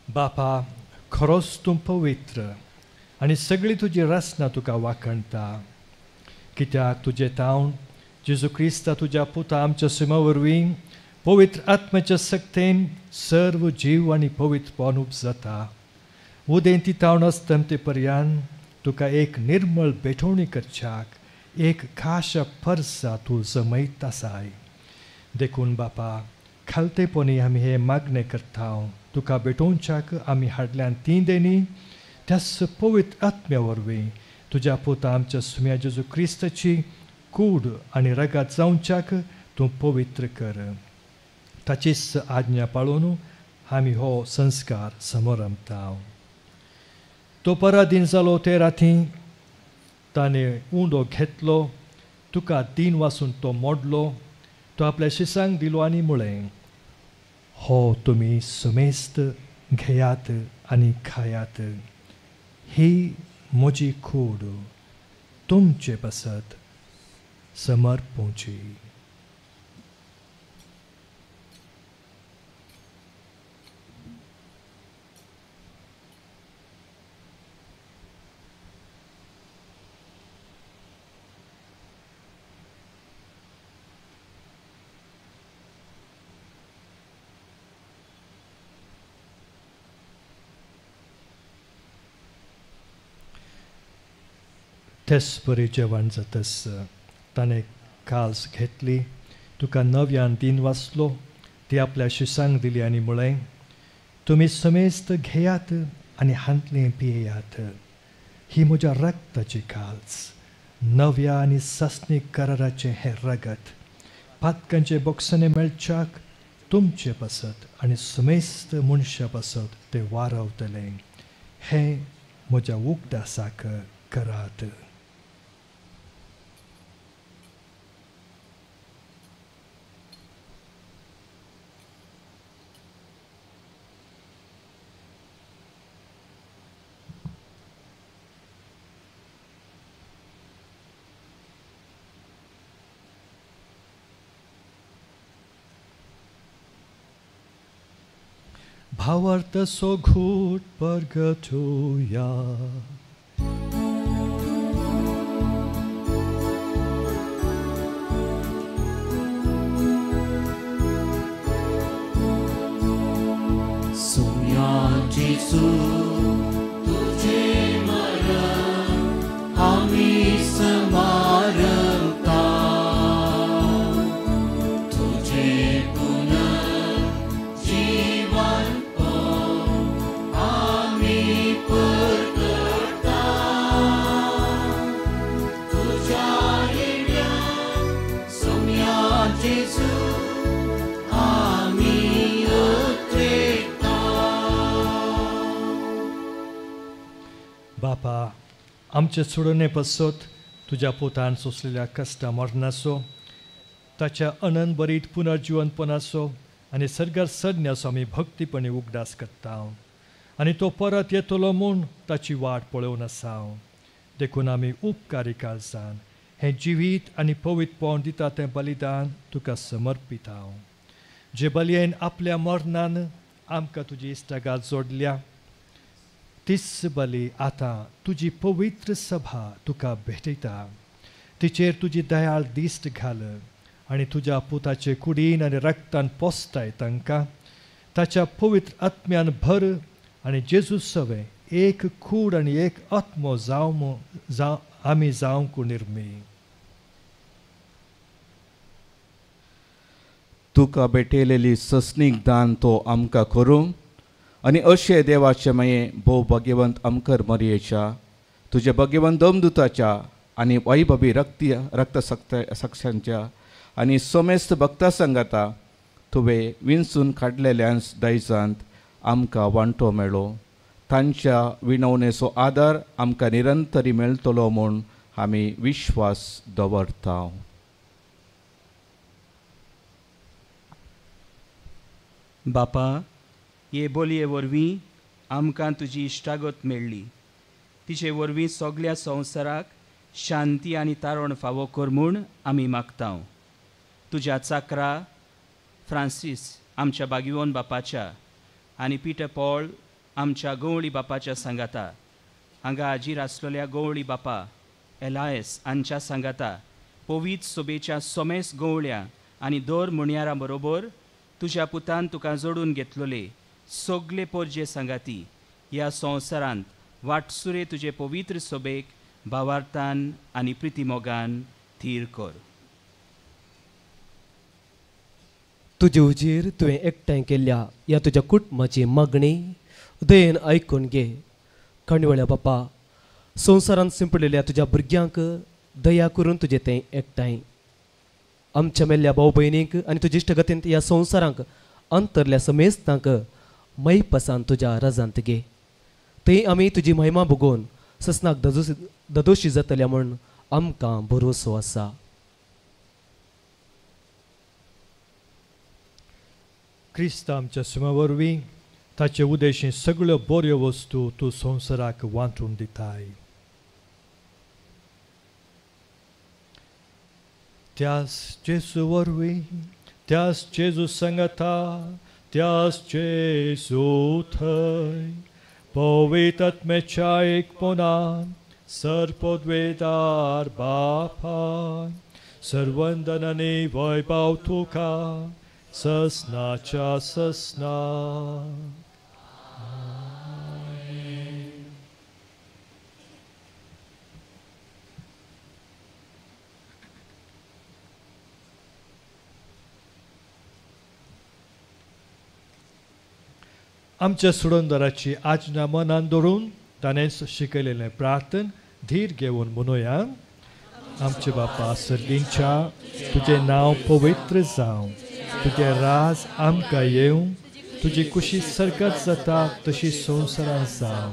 बापा, खरोच तूं पवित्र आनी सगळी तुजी रचना तुका वाखणटा. कित्याक तुजें तावन जेजू क्रिस्ता तुज्या पुता आमच्या सिमा वरवीं पवित्र आत्म्याच्या सक्तेन सर्व जीव आनी पवित्रपण उपजता. उदेंती तावन अस्तमते पर्यान तुका एक निर्मळ भेटवणी करच्याक एक खाशा परसा तूं जमयत आसाय. देखून बापा, खालतेपणी आमी हे मागणें करता, तुका भेटोवच्याक आमी हाडल्यान ती देणी त्याच पवित्र आत्म्या वरवीं तुज्या पुता आमच्या सुम्या जेजू क्रिस्ताची कूड आनी रगात जावच्याक तूं पवित्र कर. ताचीच आज्ञा पाळून आमी हो संस्कार समरंभता. तो पराधीन जालो ते राती ताणें उंडो घेतलो, तुका दिन वासून तो मोडलो, तो आपल्या शिसांक दिलो आनी म्हळें, हो तुमी समेस्त घेयात आनी खायात, ही म्हजी कूड तुमचे पासत समर्पूची. तेच परी जेवण जातस ताणें काल्स घेतली, तुका नव्यान दिन वाचलो, ती आपल्या शिसांक दिली आनी म्हळें, तुमी समेस्त घेयात आनी हांतलें पियेयात, ही म्हज्या रक्ताची काल्स, नव्या आनी सासणीक कराराचें हें रगत पातकांचे बोक्सांनी मेळच्याक तुमचे पासत आनी समेस्त मनशा पासत तें वारावतलें. हें म्हज्या उगडासाक करात. भावार्थाचो घूट परगटुया. सुम्या जेजू तुझे मरण आमी स्मारता, तुझे पुनर्जीवनपण आमी परगटा, तुझ्या येण्या सुम्या जेजू आमी उतरेता. बापा, आमचे सोडणे पासत तुज्या पुतान सोंसलेल्या कश्टा मरणाचो, ताच्या अनंत बरीत पुनर्जिवनपणाचो आनी सर्गार चडण्याचो आमी भक्तीपणी उगडास करता आनी तो परत येतलो म्हूण ताची वाट पळोवन आसा. देखून आमी उपकारी काळजान हें जिवीत आनी पवित्रपण दिता तें बलिदान तुका समर्पिता. जे बलयेन आपल्या मरणान आमकां तुजी इश्टागात जोडल्या, तीच बली आतां तुजी पवित्र सभा तुका भेटयता. तिचेर तुजी दयाळ दिश्ट घाल आनी तुज्या पुताचे कुडीन आनी रक्तान पोसताय तांकां ताच्या पवित्र आत्म्यान भर आनी जेजू सवें एक कूड आनी एक आत्मो जावं आमी जावंक निर्मी. तुका भेटयलेली सस्नीक दान तो आमकां करूं आनी अशें देवाचें माये भोव भाग्यवंत आमकर मरयेच्या तुज्या भाग्यवंत दमदुताच्या आनी वैभवी रक्त साक्षांच्या आनी समेस्त भक्ता सांगाता तुवें विंचून काडलेल्यांस दायजांत आमकां वांटो मेळो. तांच्या विनवणेचो आदार आमकां निरंतरी मेळटलो म्हूण आमी विश्वास दवरता. बापा, हे बोलये वरवीं आमकां तुजी इश्टागत मेळ्ळी. तिचे वरवीं सगल्या संवसाराक शांती आनी तारण फावो कर म्हूण आमी मागता. तुज्या चाकरा फ्रांसीस आमच्या बागिवन बापाच्या आनी पिटर पॉल आमच्या गवळी बापाच्या सांगाता, हांगा हाजीर आसलेल्या गवळी बापा एलायस हांच्या सांगाता, पवित्र सोबेच्या सोमेस गवळ्या आनी दर मुणयारा बरोबर तुज्या पुतान तुका जोडून घेतलोले सगले पोरजे सांगाती ह्या संवसारांत वाटसुरे तुजे पवित्र सोबेक भावार्थान आनी प्रितीमोगान थीर कर. तुजे उजीर तुवें एकठांय केल्ल्या ह्या तुज्या कुटुंबाची मागणी दयेन आयकून घे. काणवेळ्या बापा, संवसारांत सिंपडलेल्या तुज्या भुरग्यांक दया करून तुजें तें एकठांय आमच्या मेल्ल्या भाव भयणींक आनी तुजे इश्टगतींत ह्या संवसारांक अंतरल्या समेस्तांक मैपसान तुज्या रजांत घे. थंय आमी तुजी महिमा भोगोवन ससनाक ददोशी जातल्या म्हूण आमकां भरोसो आसा. क्रिस्त आमच्या सुमा वरवीं ताचे उदेशी सगळ्यो बऱ्यो वस्तू तूं संवसाराक वांटून दिताय. त्यास जेजू वरवीं, त्यास जेजू सांगाता, त्यास जेजू थंय पवित्र आत्म्याच्या एकपणान सर्वपदवेदार बापान सर्वंदन आनी वैभव तुका ससनाच्या ससना. आमच्या सुडंदराची आज्ञा मनान धरून ताणें शिकयलेलें प्रार्थन धीर घेवन म्हणुया. आमचे बापा सर्गींच्या, तुजें नांव पवित्र जावं, तुजें राज आमकां येवं, तुजी कुशी सर्गात जाता तशी संवसारांत जावं.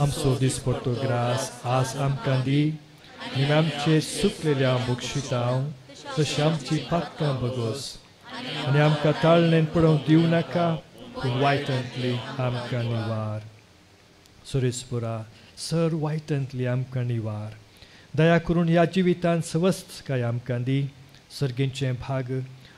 आमचो दिसपट्टो ग्रास आज आमकां दी आनी आमचे सुकलेल्या बक्षितां तशी आमची पातकां बगोस आनी आमकां ताळणेन पडोवंक दिवं नाका, पूण वायटांतली आमकां निवार. सुरेशपुरा सर वायटांतली आमकां निवार. दया करून ह्या जिवितांत सवस्तकाय आमकां दी. सर्गींचें भाग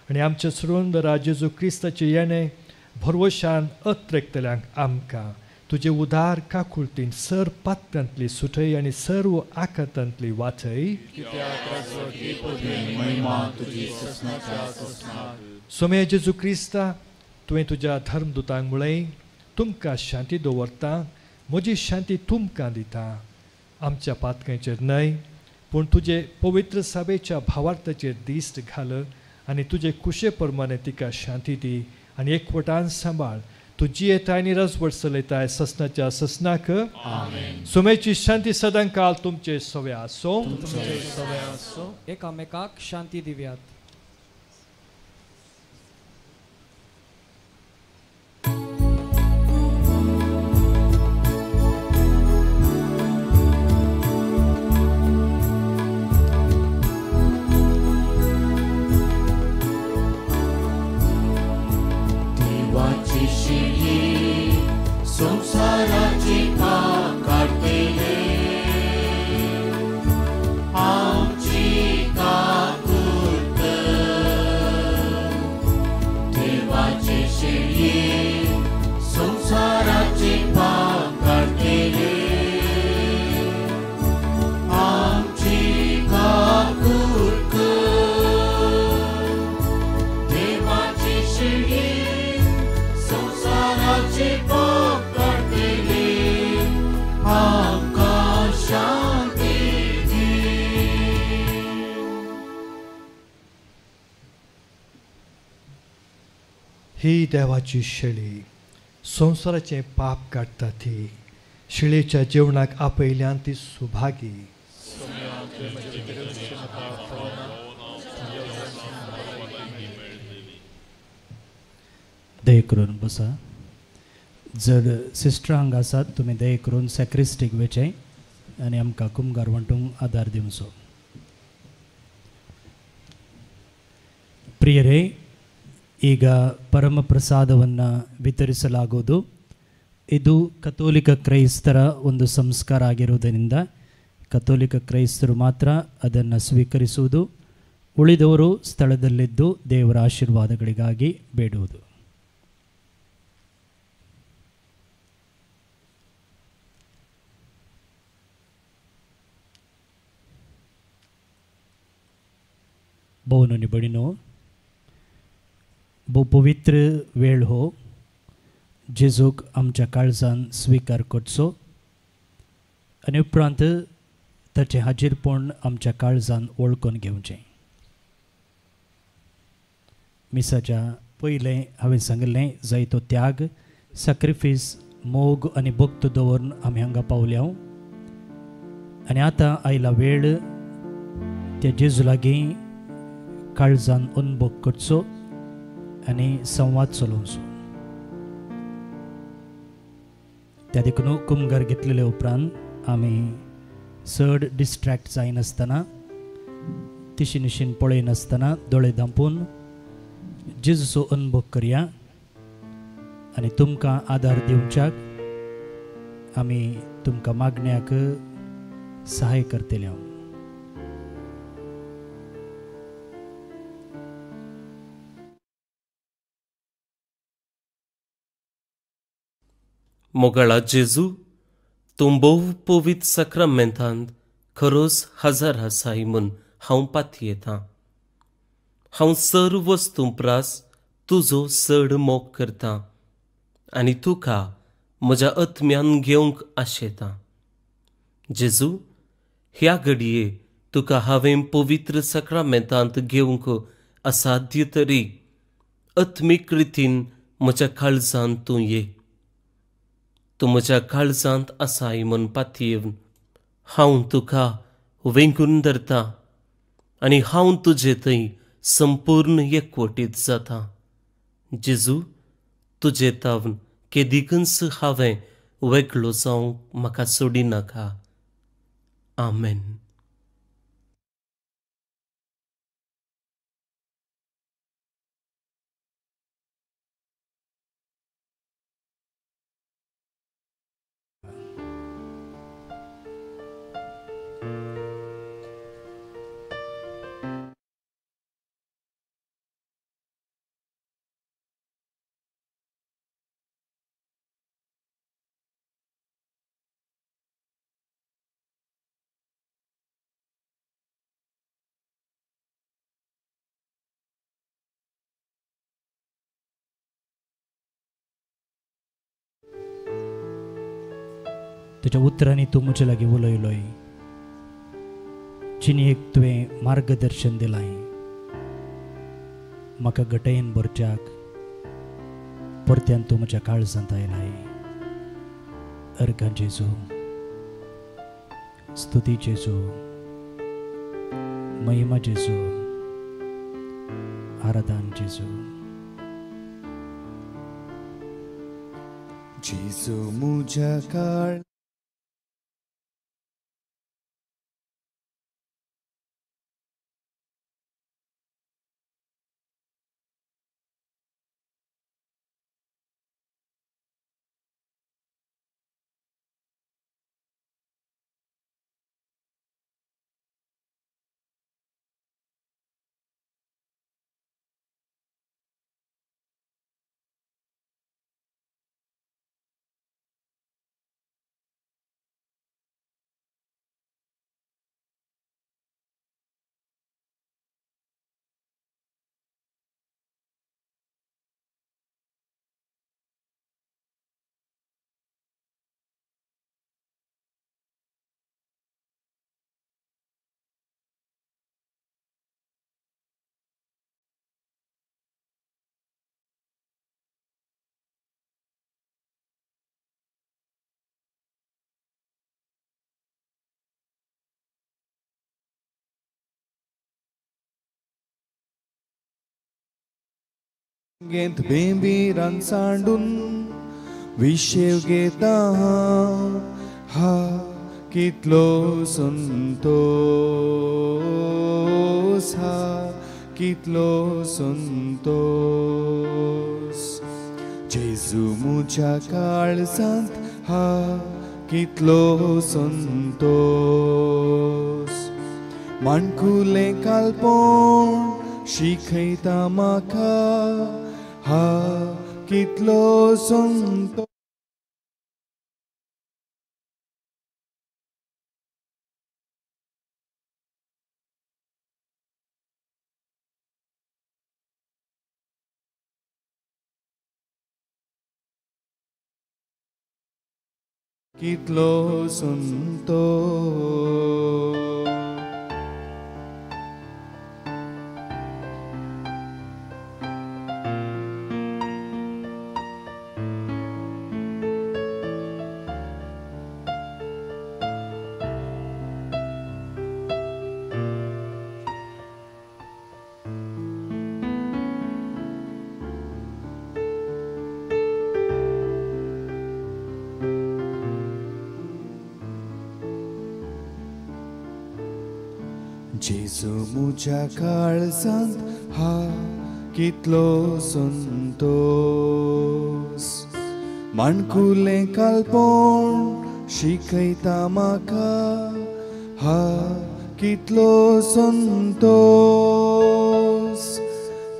आनी आमच्या सुरुंदरा जेजू क्रिस्ताचें येणें भरवशान अत्रेकतल्यांक आमकां तुजे उदार काकुळतीन सर पात्यांतली सुटय आनी सर्व आकातांतली वाचय. सोम्या जेजू क्रिस्ता, तुवें तुज्या धर्मदुतांक म्हळें, तुमकां शांती दवरता, म्हजी शांती तुमकां दिता. आमच्या पातकांचेर न्हय पूण तुजे पवित्र सभेच्या भावार्थाचेर दिश्ट घाल आनी तुजे कुशे प्रमाणे तिका शांती दी आनी एकवटान सांबाळ. तूं जियेताय आनी रजवट चलयताय ससनाच्या ससनाक. सुमेची शांती सदां काल तुमचे सवे आसो. एकामेकाक शांती दिव्यात. संसाराची पाप काडटले आमची काकूट कर. देवाचे शेळये संसाराची पाप काडटले आमची काकूट कर. देवाचे शेळये संसाराची पाप शांती दी. ही देवाची शेळी संवसाराचें पाप काडटा ती शेळयेच्या जेवणाक आपयल्यान ती सुभागी. दया करून बसा. जर सिस्टर हांगा आसात तुमी दया करून सॅक्रिस्टीक वचें आनी आमकां कुमगार वांटूंक आदार दिवचो. ಪ್ರಿಯರೇ, ಈಗ ಪರಮಪ್ರಸಾದವನ್ನು ವಿತರಿಸಲಾಗುವುದು. ಇದು ಕಥೋಲಿಕ ಕ್ರೈಸ್ತರ ಒಂದು ಸಂಸ್ಕಾರ ಆಗಿರುವುದರಿಂದ ಕಥೋಲಿಕ ಕ್ರೈಸ್ತರು ಮಾತ್ರ ಅದನ್ನು ಸ್ವೀಕರಿಸುವುದು, ಉಳಿದವರು ಸ್ಥಳದಲ್ಲಿದ್ದು ದೇವರ ಆಶೀರ್ವಾದಗಳಿಗಾಗಿ ಬೇಡುವುದು. भोव निबडिनो, भोव पवित्र वेळ हो. जेजूक आमच्या काळजान स्विकार करचो आनी उपरांत ताचें हाजीरपण आमच्या काळजान वळखून घेवचें. मिसाच्या पयलें हांवें सांगिल्लें, जायतो त्याग, सॅक्रिफीस, मोग आनी भक्त दवरून आमी हांगा पावल्या आनी आतां आयला वेळ त्या जेजू लागीं काळजान अनुभव करचो आनी संवाद चलोवचो. त्या देखून कुमगार घेतलेले उपरांत आमी चड डिस्ट्रॅक्ट जायनासतना, तिशी निशीन पळयनासतना दोळे धांपून जेजूचो अनुभव करया आनी तुमकां आदार दिवच्याक आमी तुमकां मागण्याक सहाय करतले. मोगाळा जेजू, तूं भोव पवित्र साक्रामेंतांत खरोच हजर आसाय म्हूण हांव पातयेतां. हांव सर्व वस्तूं प्रास तुजो चड मोग करतां आनी तुका म्हज्या आत्म्यान घेवंक आशेतां. जेजू, ह्या घडये तुका हांवें पवित्र साक्रामेंतांत घेवंक असाध्य तरी आत्मीक रितीन म्हज्या काळजांत तूं ये. तूं म्हज्या काळजांत आसाय म्हूण पातयेवन हांव तुका वेंगून धरतां आनी हांव तुजे थंय संपूर्ण एकवटीत जाता. जेजू, तुजे तावन केदिकूच हांवें वेगळो जावंक म्हाका सोडिनाका. आमेन. तुज्या उतरांनी तूं म्हजे लागीं उलयलोय, जिणेक तुवें मार्गदर्शन दिलां, म्हाका घटयेन भरच्याक परत्यान तूं म्हज्या काळजांत आयलाय. अर्गां जेजू, स्तुती जेजू, महिमा जेजू, आराधन जेजू. जेजू म्हज्या काळ गेंत बेंबीरान सांडून विशेव घेता हांव, हा कितलो संतोस, हा कितलो संतोस. जेजू म्हज्या काळजांत हा कितलो संतोस. माणकुलें कालपण शिकयता म्हाका, हा कितलो संतोस. कितलो संतोस. जेजू म्हज्या काळजांत हा कितलो संतोस. माणकुलें कालपण शिकयता म्हाका, हा कितलो संतोस.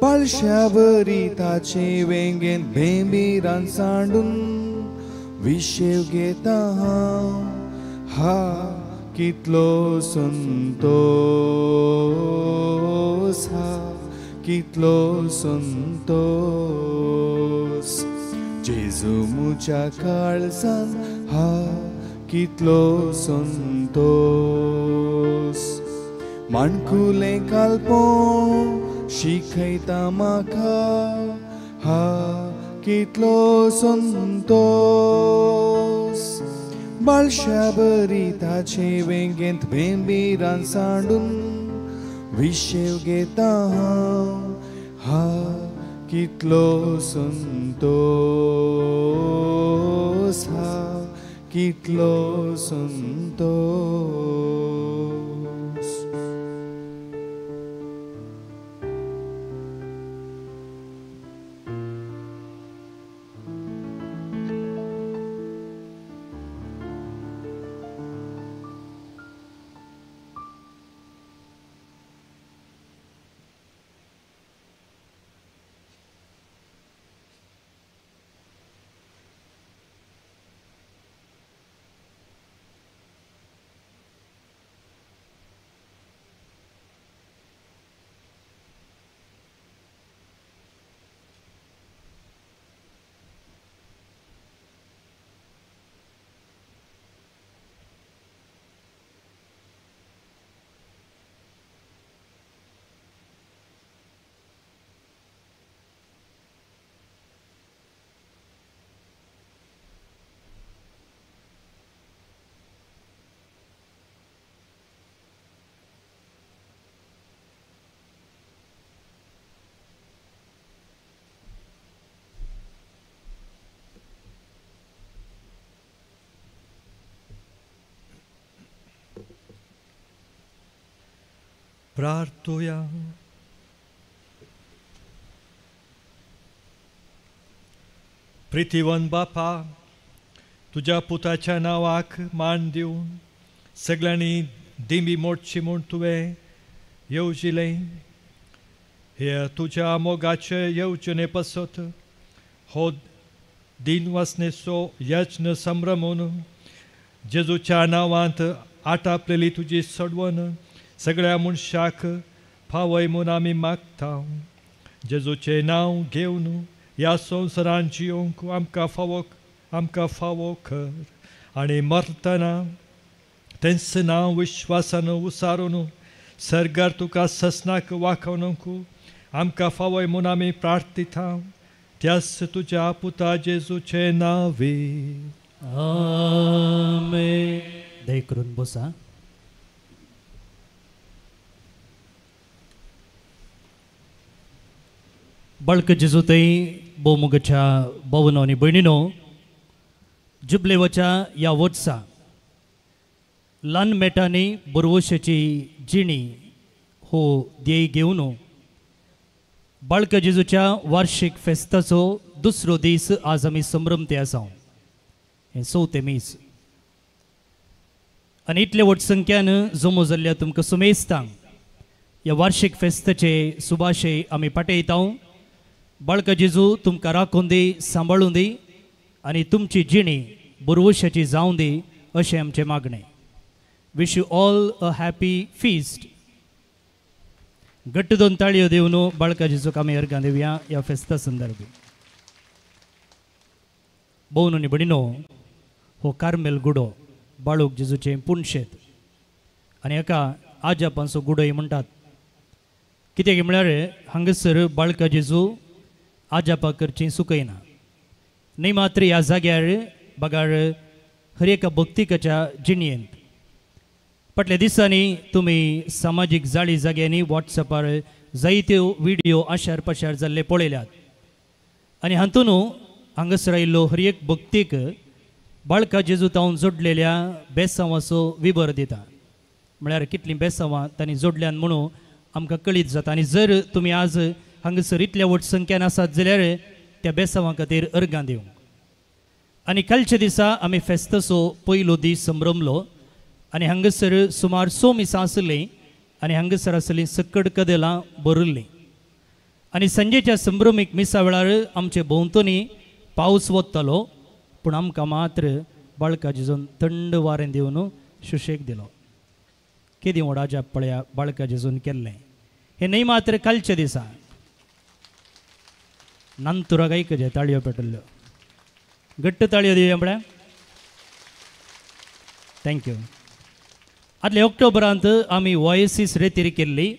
पाळश्या वरी ताचे वेंगेंत बेंबीरान सांडून विशेव घेता हांव, हा कितलो संतोस, हा कितलो संतोस. जेजू म्हज्या काळजांत हा कितलो संतोस. माणकुलें कालपण शिकयता म्हाका, हा कितलो संतोस. बाळश्या बरी ताचे वेंगेंत बेंबीरान सांडून विशेव घेता हांव, हा कितलो संतोस, हा कितलो संतोस. प्रार्थुया. प्रितीवन बापा, तुज्या पुताच्या नांवाक मान दिवन सगळ्यांनी दिंबी मोडची म्हूण तुवें येवजिलें. हे तुज्या मोगाचे येवजणे पासत हो दिन वासनेचो यत्न संभ्रमून जेजूच्या नांवांत आटापलेली तुजी सडवण सगळ्या मनशाक फावय म्हूण आमी मागता. जेजूचें नांव घेवन ह्या संवसारान जियोंक आमकां फावो कर आनी मरतना तेंच नांव विश्वासान उसारून सर्गार तुका ससनाक वाखोवंक आमकां फावय म्हूण आमी प्रार्थिता. त्याच तुज्या पुता जेजूचे नांवे आमेन. दया करून बसा. बाळक जेजू थंय भोवमुगाच्या भावनो आनी भयणीनो, जुबलेवाच्या ह्या वर्सा ल्हान मेटांनी बरवशाची जिणी हो ध्येय घेवन बाळक जेजूच्या वार्षिक फेस्ताचो दुसरो दीस आज आमी संभ्रमते आसा. हें चवथें मीस आनी इतले व्हड संख्यान जमो जाल्ल्या तुमकां सुमेस्तांक ह्या वार्षिक फेस्ताचे सुभाशे आमी पाठयता. बाळक जेजू तुमकां राखून दी, सांबाळून दी आनी तुमची जिणी बरवशाची जावं दी अशें आमचें मागणें. Wish you all a happy feast. घट्ट दोन ताळयो दिवन बाळका जेजूक आमी अर्गां दिवया ह्या फेस्ता संदर्भी. भोवन आनी भयणीनो, हो कार्मेल गुडो बाळूक जेजूचें पुणशेत आनी हाका आजापांचो गुडोय म्हणटात. कित्याक म्हळ्यार हांगासर बाळका जेजू आजापा करचीं सुकयना. न्ही मात्र ह्या जाग्यार बगार हर एका भक्तिकाच्या जिणयेंत फाटल्या दिसांनी तुमी सामाजीक जाळी जाग्यांनी वॉट्सॅपार जायत्यो व्हिडियो आशार पाशार जाल्ले पळयल्यात आनी हातून हांगासर आयिल्लो हर एक भक्तीक बाळका जेजू तावन जोडलेल्या बेसांवाचो विबर दिता. म्हळ्यार कितलीं बेसांवां तांणी जोडल्यान म्हणून आमकां कळीत जाता. आनी जर तुमी आज हांगासर इतल्या व्हड संख्यान आसात जाल्यार त्या बेसांवां खातीर अर्गां दिवंक. आनी कालच्या दिसा आमी फेस्ताचो पयलो दीस संभ्रमलो आनी हांगासर सुमार 6 मिसां आसलीं आनी हांगासर आसलीं सकड कदेलां भरिल्लीं. आनी सांजेच्या संभ्रमीक मिसा वेळार आमचे भोंवतणी पावस वतालो पूण आमकां मात्र बाळका जेजून थंड वारें दिवन सुशेग दिलो. केदी व्हड अजाप पळया बाळका जेजून केल्लें. हें न्हय मात्र कालच्या दिसा नंतुराक आयकचे ताळयो पेटल्ल्यो. घट्ट ताळयो दिवया म्हळ्यार. Thank you. आदल्या ऑक्टोबरांत आमी वॉयसीस रेतीर केल्ली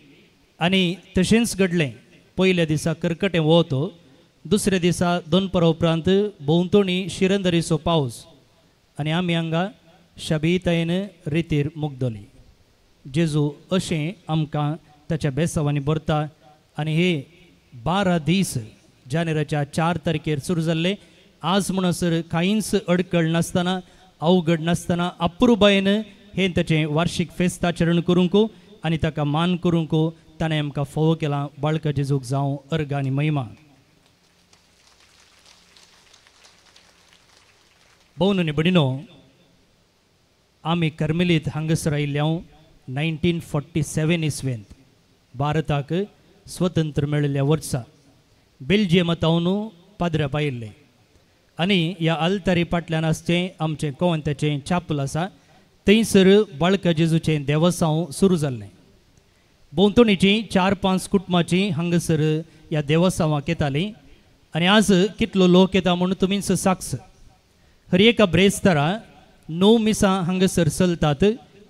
आनी तशेंच घडलें. पयल्या दिसा करकटें वत, दुसऱ्या दिसा दोनपरा उपरांत भोंवतणी शिरंदरीचो पावस आनी आमी हांगा शाबीतायेन रेतीर मुगदली. जेजू अशें आमकां ताच्या बेसावांनी भरता. आनी हे 12 दीस जानेराच्या 4 तारखेर सुरू जाल्ले. आज म्हणसर कांयच अडकळ नासतना, अवघड नासतना अप्रुबायेन हें ताचें वार्षिक फेस्त आचरण करूंक आनी ताका मान करूंक ताणें आमकां फावो केलां. बाळका जेजूक जावं अर्गां आनी महिमा. भोवन आनी भयणीनो, आमी कर्मेलीत हांगासर आयिल्ले 1947 इस्वेंत भारताक स्वतंत्र मेळिल्ल्या वर्सा बेल्जियमांत पाद्र्या पायिल्ले आनी ह्या आल्तारी फाटल्यान आसचें आमचें कोवंताचें चापल आसा थंयसर बाळका जेजूचें देवसांव सुरू जाल्लें. भोंवतणीचीं 4-5 कुटुंबाचीं हांगासर ह्या देवसांवाक येतालीं आनी आज कितलो लोक येता म्हूण तुमीच साक्ष. हर एका ब्रेस्तारा 9 मिसां हांगासर चलतात,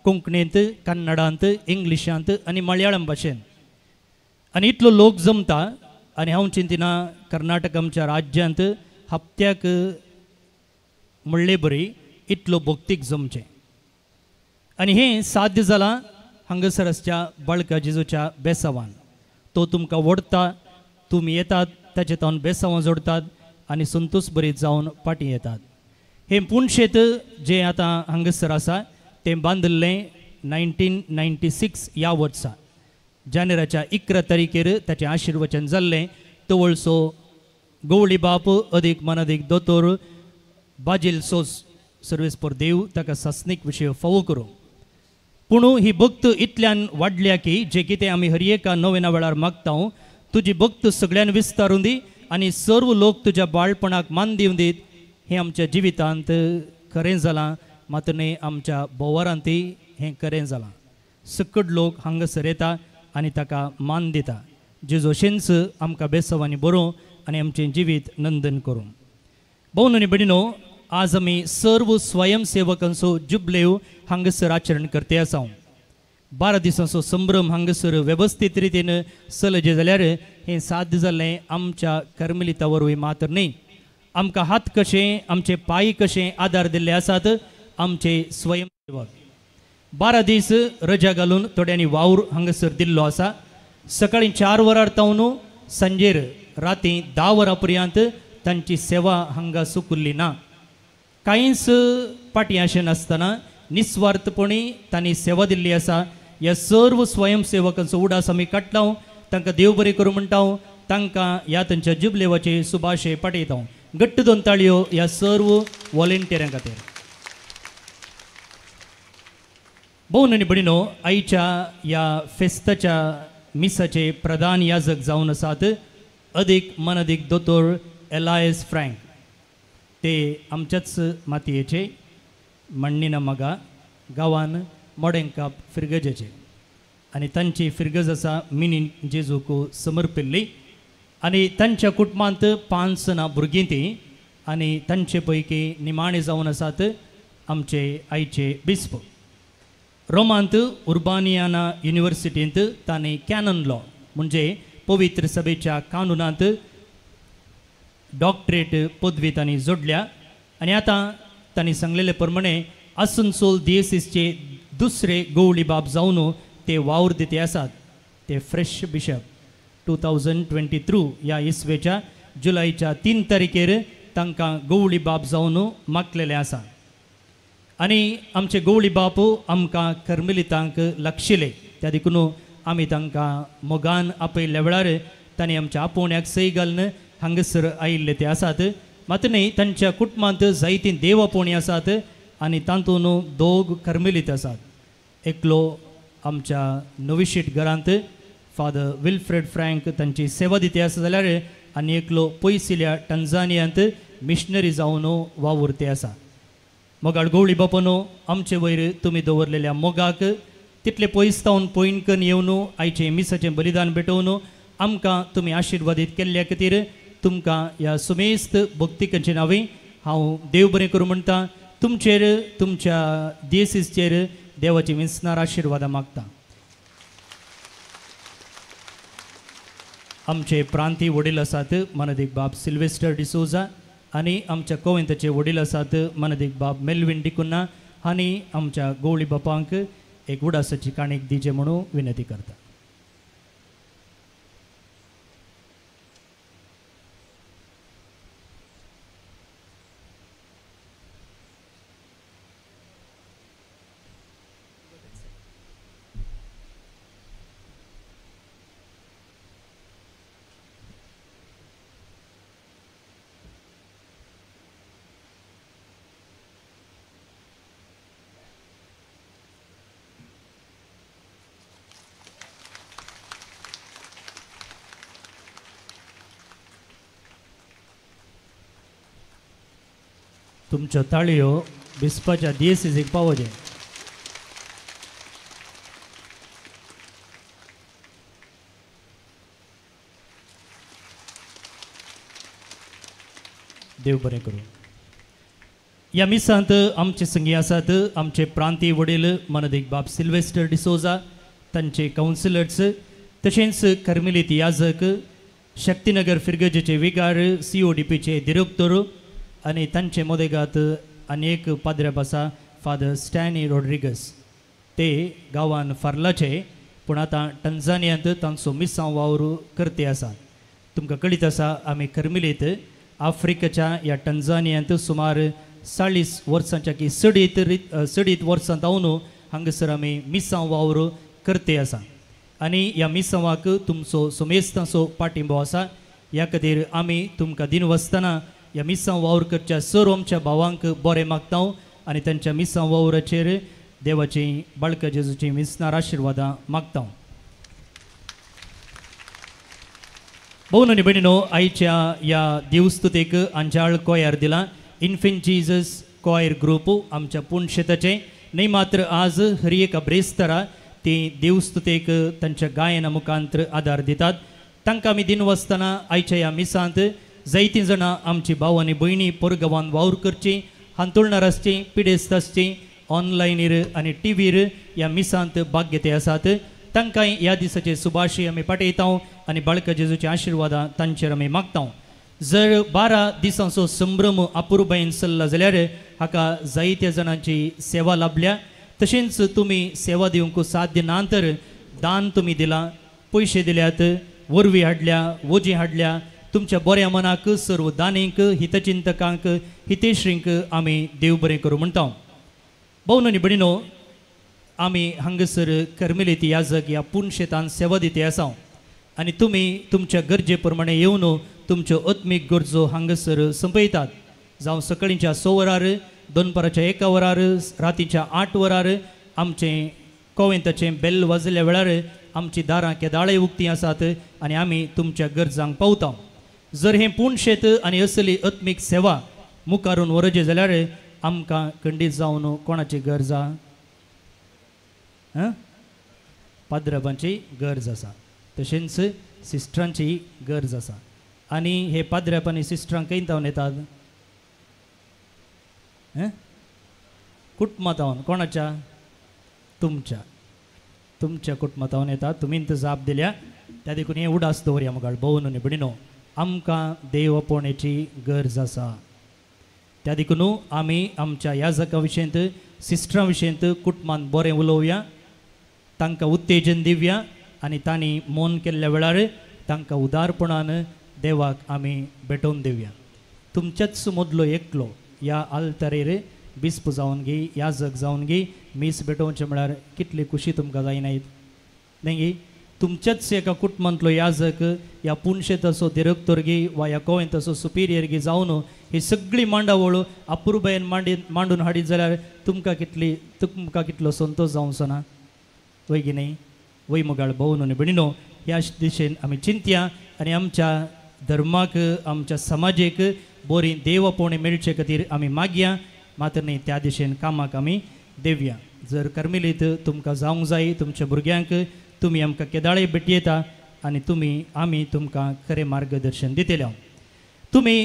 कोंकणींत, कन्नडांत, इंग्लिशांत आनी मलयाळम भाशेन. आनी इतलो लोक जमता आनी हांव चिंतिना कर्नाटक आमच्या राज्यांत हप्त्याक म्हणले बरी इतलो भक्तीक जमचें. आनी हें साध्य जालां हांगासर आसच्या बाळका जेजूच्या बेसावान. तो तुमकां वडता, तुमी येतात ताचे तावन बेसावां जोडतात आनी संतोश बरीत जावन फाटीं येतात. हें पुणशेत जें आतां हांगासर आसा तें बांदिल्लें 1996 ह्या वर्सा. जानेराच्या 11 तारखेर ताचें आशिर्वचन जाल्लें. तवळसो गवळी बाप अदीक मनादीक दोतोर बाजील सोस सर्वेस्पर देव ताका सासणीक विशय फावो करूं. पूण ही भक्त इतल्यान वाडल्या की जे कितें आमी हर एका नोवेना वेळार मागता, तुजी भक्त सगळ्यान विस्तारून दी आनी सर्व लोक तुज्या बाळपणाक मान दिवन दीत. हें आमच्या जिवितांत खरें जालां, मात न्हय आमच्या बोवारांतय हें खरें जालां. सकड लोक हांगासर येता आनी ताका मान दिता. जेजू अशेंच आमकां बेसवांनी बरोवं आनी आमचें जिवीत नंदन करूं. भोवन आनी भयणीनो, आज आमी सर्व स्वयंसेवकांचो जुबलेव हांगासर आचरण करते आसा. 12 दिसांचो संभ्रम हांगासर वेवस्थीत रितीन चलजे जाल्यार हें साध्य जाल्लें आमच्या कर्मलिता वरवीं मात्र न्हय. आमकां हात कशें आमचे पांय कशें आदार दिल्ले आसात आमचे स्वयंसेवक. 12 दीस रजा घालून थोड्यांनी वावर हांगासर दिल्लो आसा. सकाळीं 4 वरां तावन सांजेर राती 10 वरां पर्यंत तांची सेवा हांगा सुकुल्ली ना. कांयच पाटी आशें नासतना निस्वार्थपणी तांणी सेवा दिल्ली आसा. ह्या सर्व स्वयंसेवकांचो उडास आमी काडटा, तांकां देव बरें करूं म्हणटा, तांकां ह्या तांच्या जुबलेवाचे सुभाशे पाठयता. घट्ट 2 ताळयो ह्या सर्व वॉलंटियरां खातीर. भोवन आनी भयणीनो, आयच्या ह्या फेस्ताच्या मिसाचे प्रधान याजक जावन आसात अदीक मनदीक दोतोर एलायस फ्रँक. ते आमच्याच मातयेचे मण्णीना मगा गांवान मोडेंकाप फिरगजेचे आनी तांची फिरगज आसा मिनीन जेजूक समर्पिल्ली. आनी तांच्या कुटुंबांत 5 जाणां भुरगीं ती आनी तांचे पैकी निमाणे जावन आसात आमचे आयचे बिस्प. रोमांत उर्बानियाना युनिवर्सिटींत तांणी कॅनन लॉ म्हणजे पवित्र सभेच्या कानुनांत डॉक्टरेट पदवी तांणी जोडल्या. आनी आतां तांणी सांगलेले प्रमाणे आसनसोल दियेसीसचे दुसरे गवळी बाप जावन ते वावर दिते आसात. ते फ्रेश बिशप 2023 ह्या इसवेच्या जुलयच्या 3 तारखेर तांकां गवळी बाप जावन मागलेले आसा. आनी आमचे गवळी बाप आमकां कर्मलितांक लागशिले, त्या देखून आमी तांकां मोगान आपयल्ल्या वेळार तांणी आमच्या आपोवण्याक सय घालून हांगासर आयिल्ले ते आसात. मात न्हय तांच्या कुटुंबांत जायतीं देव आपोवणी आसात आनी तातूंत 2 कर्मलित आसात. एकलो आमच्या नविशीट घरांत फादर विल्फ्रेड फ्रँक तांची सेवा दिते आसा जाल्यार आनी एकलो पयसिल्या टंजानियांत मिशनरी जावन वावुरते आसा. मोगाळ गवळी बापानो, आमचे वयर तुमी दवरलेल्या मोगाक तितले पयस तावन पयणकन येवन आयचें मिसाचें बलिदान भेटोवन आमकां तुमी आशिर्वादीत केल्ल्या खातीर तुमकां ह्या सुमेस्त भक्तिकांचे नांवे हांव देव बरें करूं म्हणटा. तुमचेर तुमच्या दियेसीसचेर देवाची विंचणार आशिर्वादां मागता. आमचे प्रांती वडील आसात मनदीक बाब सिल्वेस्टर डिसोजा आनी आमच्या कोवेंताचे वडील आसात मनदीक बाब मेल्विन डिकुन्ना आनी आमच्या गवळी बापांक एक उडासाची काणीक दिजे म्हणून विनंती करता. तुमच्यो ताळयो बिस्पाच्या दियेसीक पावोचे. देव बरें करूं. ह्या मिसांत आमचे संगी आसात आमचे प्रांतीय वडील मनदीक बाब सिल्वेस्टर डिसोजा, तांचे कावन्सिलर्स, तशेंच कर्मिलीत याजक, शक्तीनगर फिरगजेचे विगार, CODPचे दिरोक्तोर आनी तांचे मदेगात आनी एक पाद्र्याब आसा फादर स्टॅनी रॉड्रिगस. ते गांवान फार्लाचे पूण आतां टंजानियांत तांचो मिसांव वावर करते आसा. तुमकां कळीत आसा आमी कर्मिलीत आफ्रिकेच्या ह्या टंजानियांत सुमार 40 वर्सांच्या की सडीत वर्सां जावन हांगासर आमी मिसांव वावर करते आसा. आनी ह्या मिसांवाक तुमचो सुमेस्तांचो पाठिंबो आसा. ह्या खातीर आमी तुमकां दिनवासतना ह्या मिसांव वावर करच्या सर्व आमच्या भावांक बरें मागता आनी तांच्या मिसांव वावराचेर देवाची बाळका जेजूची मिसनार आशिर्वादां मागता. भोवन आनी भयणीनो, आयच्या ह्या देवस्तुतेक आंजाळ कोयार दिला इन्फेंट जीजस कॉयर ग्रुप आमच्या पुणशेताचें. न्हय मात्र आज हर एका ब्रेस्तारा ती देवस्तुतेक तांच्या गायना मुखांत आदार दितात. तांकां आमी दिनवासतना आयच्या ह्या मिसांत जायतीं जाणां आमची भाव आनी भयणी परगांवान वावर करची, हांतुळणार आसची, पिडेस्त आसची, ऑनलायनीर आनी टिवीर ह्या मिसांत भाग घेते आसात. तांकां ह्या दिसाचे सुभाशी आमी पाठयता आनी बाळका जेजूचे आशिर्वादां तांचेर आमी मागता. जर 12 दिसांचो संभ्रम अपुरबायेन चल्ला जाल्यार हाका जायत्या जाणांची सेवा लाभल्या. तशेंच तुमी सेवा दिवंक साध्य ना तर दान तुमी दिलां, पयशे दिल्यात, वरवी हाडल्या, वोजी हाडल्या. तुमच्या बऱ्या मनाक सर्व दानींक, हितचिंतकांक, हितेश्रींक आमी देव बरें करूं म्हणटा. भोवन आनी भयणीनो, आमी हांगासर कर्मेलिती याजक ह्या पुणशेतान सेवा दिते आसा आनी तुमी तुमच्या गरजे प्रमाणे येवन तुमच्यो आत्मीक गरजो हांगासर संपयतात. जावं सकाळींच्या 6 वरार, दनपाराच्या 1 वरार, रातीच्या 8 वरार आमचें कोवेंताचें बेल वाजल्या वेळार आमची दारां केदाळे उक्तीं आसात आनी आमी तुमच्या गरजांक पावता. जर हें पुणशेत आनी असली आत्मीक सेवा मुखारून व्हरचें जाल्यार आमकां खंडीत जावन कोणाची गरज आसा? पाद्राबांची गरज आसा, तशेंच सिस्टरांची गरज आसा. आनी हे पाद्राप आनी सिस्टरांक खंय तावन येतात? कुटुंबांतावन. कोणाच्या? तुमच्या तुमच्या कुटुंबांतावन येतात. तुमी तर जाप दिल्या त्या देखून हें उडास दवरया मुखार. भोवन आनी भयणीनो, आमकां देव आपोवण्याची गरज आसा. त्या देखून आमी आमच्या याजका विशयंत, सिस्टरां विशयंत कुटुंबान बरें उलोवया, तांकां उत्तेजन दिवया आनी तांणी मौन केल्ल्या वेळार तांकां उदारपणान देवाक आमी भेटोवन दिवया. तुमच्याच मदलो एकलो ह्या आल्तारेर बिस्प जावन गी, याजक जावन गी मीस भेटोवचें म्हळ्यार कितली खुशी तुमकां जायनात न्ही गी? तुमच्याच एका कुटुंबांतलो याजक ह्या पुणशेताचो दिरक्तोर गी वा ह्या कोवेंताचो सुपिरियर गी जावन ही सगळी मांडावळ अपुरबायेन मांडून हाडीत जाल्यार तुमकां कितलो संतोश जावचो ना? वय गी न्ही? वय मुगाळ भोवन आनी भयणीनो, ह्या दिशेन आमी चिंतया आनी आमच्या धर्माक, आमच्या समाजेक बरी देव आपोवणी मेळचे खातीर आमी मागया, मात्र न्ही त्या दिशेन कामाक आमी देवया. जर कर्मेलीत तुमकां जावंक जाय, तुमच्या भुरग्यांक तुमी आमकां केदाळे भेटयेता आनी तुमी आमी तुमकां खरें मार्गदर्शन दितले. तुमी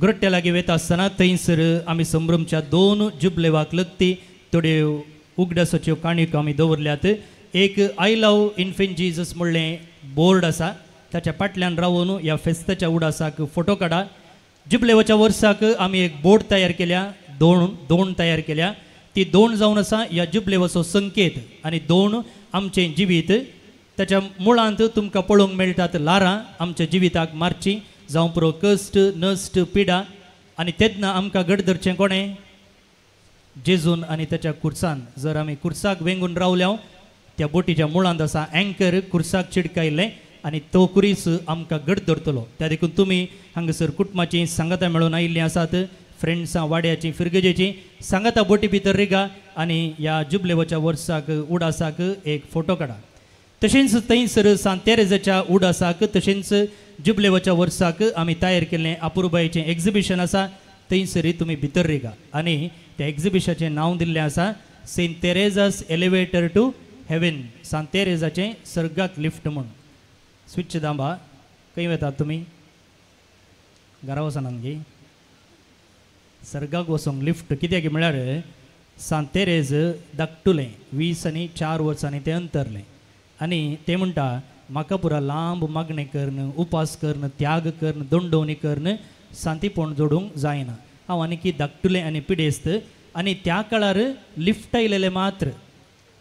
ग्रोट्ट्या लागीं वता आसतना थंयसर आमी संभ्रमच्या 2 जुबलेवाक लगती थोड्यो उगडासाच्यो काणयो आमी दवरल्यात. एक I love infant Jesus म्हणलें बोर्ड आसा, ताच्या फाटल्यान रावन ह्या फेस्ताच्या उडासाक फोटो काडा. जुबलेवाच्या वर्साक आमी एक बोर्ड तयार केल्या, दोन तयार केल्या. ती 2 जावन आसा ह्या जुबलेवाचो संकेत आनी 2 आमचें जिवीत. ताच्या मुळांत तुमकां पळोवंक मेळटात लारां आमच्या जिविताक मारची, जावं पुरो कश्ट, नश्ट, पिडा. आनी तेन्ना आमकां घट धरचें कोणें? जेजून आनी ताच्या कुर्सान. जर आमी कुर्साक वेंगून रावल्या, त्या बोटीच्या मुळांत आसा अँकर, कुर्साक चिडकायल्लें आनी तो कुरीस आमकां घट धरतलो. त्या देखून तुमी हांगासर कुटुंबाची सांगातां मेळून आयिल्लीं आसात, फ्रेंड्सां, वाड्याची, फिरगजेची सांगाता बोटी भितर रिगा आनी ह्या जुबलेवाच्या वर्साक उडासाक एक फोटो काडा. तशेंच थंयसर सांत तेरेजाच्या उडासाक तशेंच जुबलेवाच्या वर्साक आमी तयार केल्लें अपुरबायेचें एक्झिबिशन आसा, थंयसर तुमी भितर रिगा आनी त्या एक्झिबिशनाचें नांव दिल्लें आसा Saint Teresa's elevator to heaven, सांत तेरेजाचें सर्गाक लिफ्ट म्हूण. स्विच दांबा. खंय वतात तुमी? घरा वचनात गी? सर्गाक वचूंक लिफ्ट कित्याक म्हळ्यार सांत तेरेज धाकटुलें 20 आनी 4 वर्सांनी तें अंतरलें आनी तें म्हणटा म्हाका पुरा लांब मागणें करून, उपास करून, त्याग करून, दंडोवणी करून शांतीपण जोडूंक जायना. हांव आनीकी धाकटुलें आनी पिडेस्त. आनी त्या काळार लिफ्ट आयलेलें मात्र,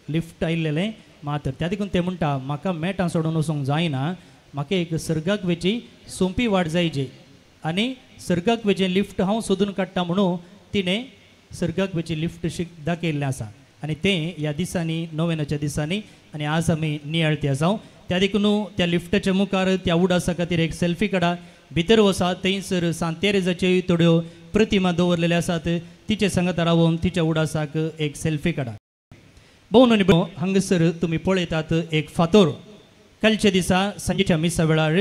लिफ्ट आयलेलें मात्र. त्या देखून ते म्हणटा म्हाका मेटां सोडून वचूंक जायना, म्हाका एक सर्गाक वेची सोंपी वाट जायची आनी सर्गाक वेचें लिफ्ट हांव सोदून काडटा म्हणून तिणें सर्गाक वेची लिफ्ट दाखयल्लें आसा. आनी तें ह्या दिसांनी, नोवेनाच्या दिसांनी आनी आज आमी नियाळते आसा. त्या देखून त्या लिफ्टाच्या मुखार त्या उडासा खातीर एक सेल्फी काडा. भितर वसा थंयसर सांत तेरेजाच्यो थोड्यो प्रतिमा दवरलेल्यो आसात, तिचे सांगाता रावन तिच्या उडासाक एक सेल्फी काडा. भोवन आनी भयणींनो, हांगासर तुमी पळयतात एक फातोर. कालच्या दिसा सांजेच्या मिसा वेळार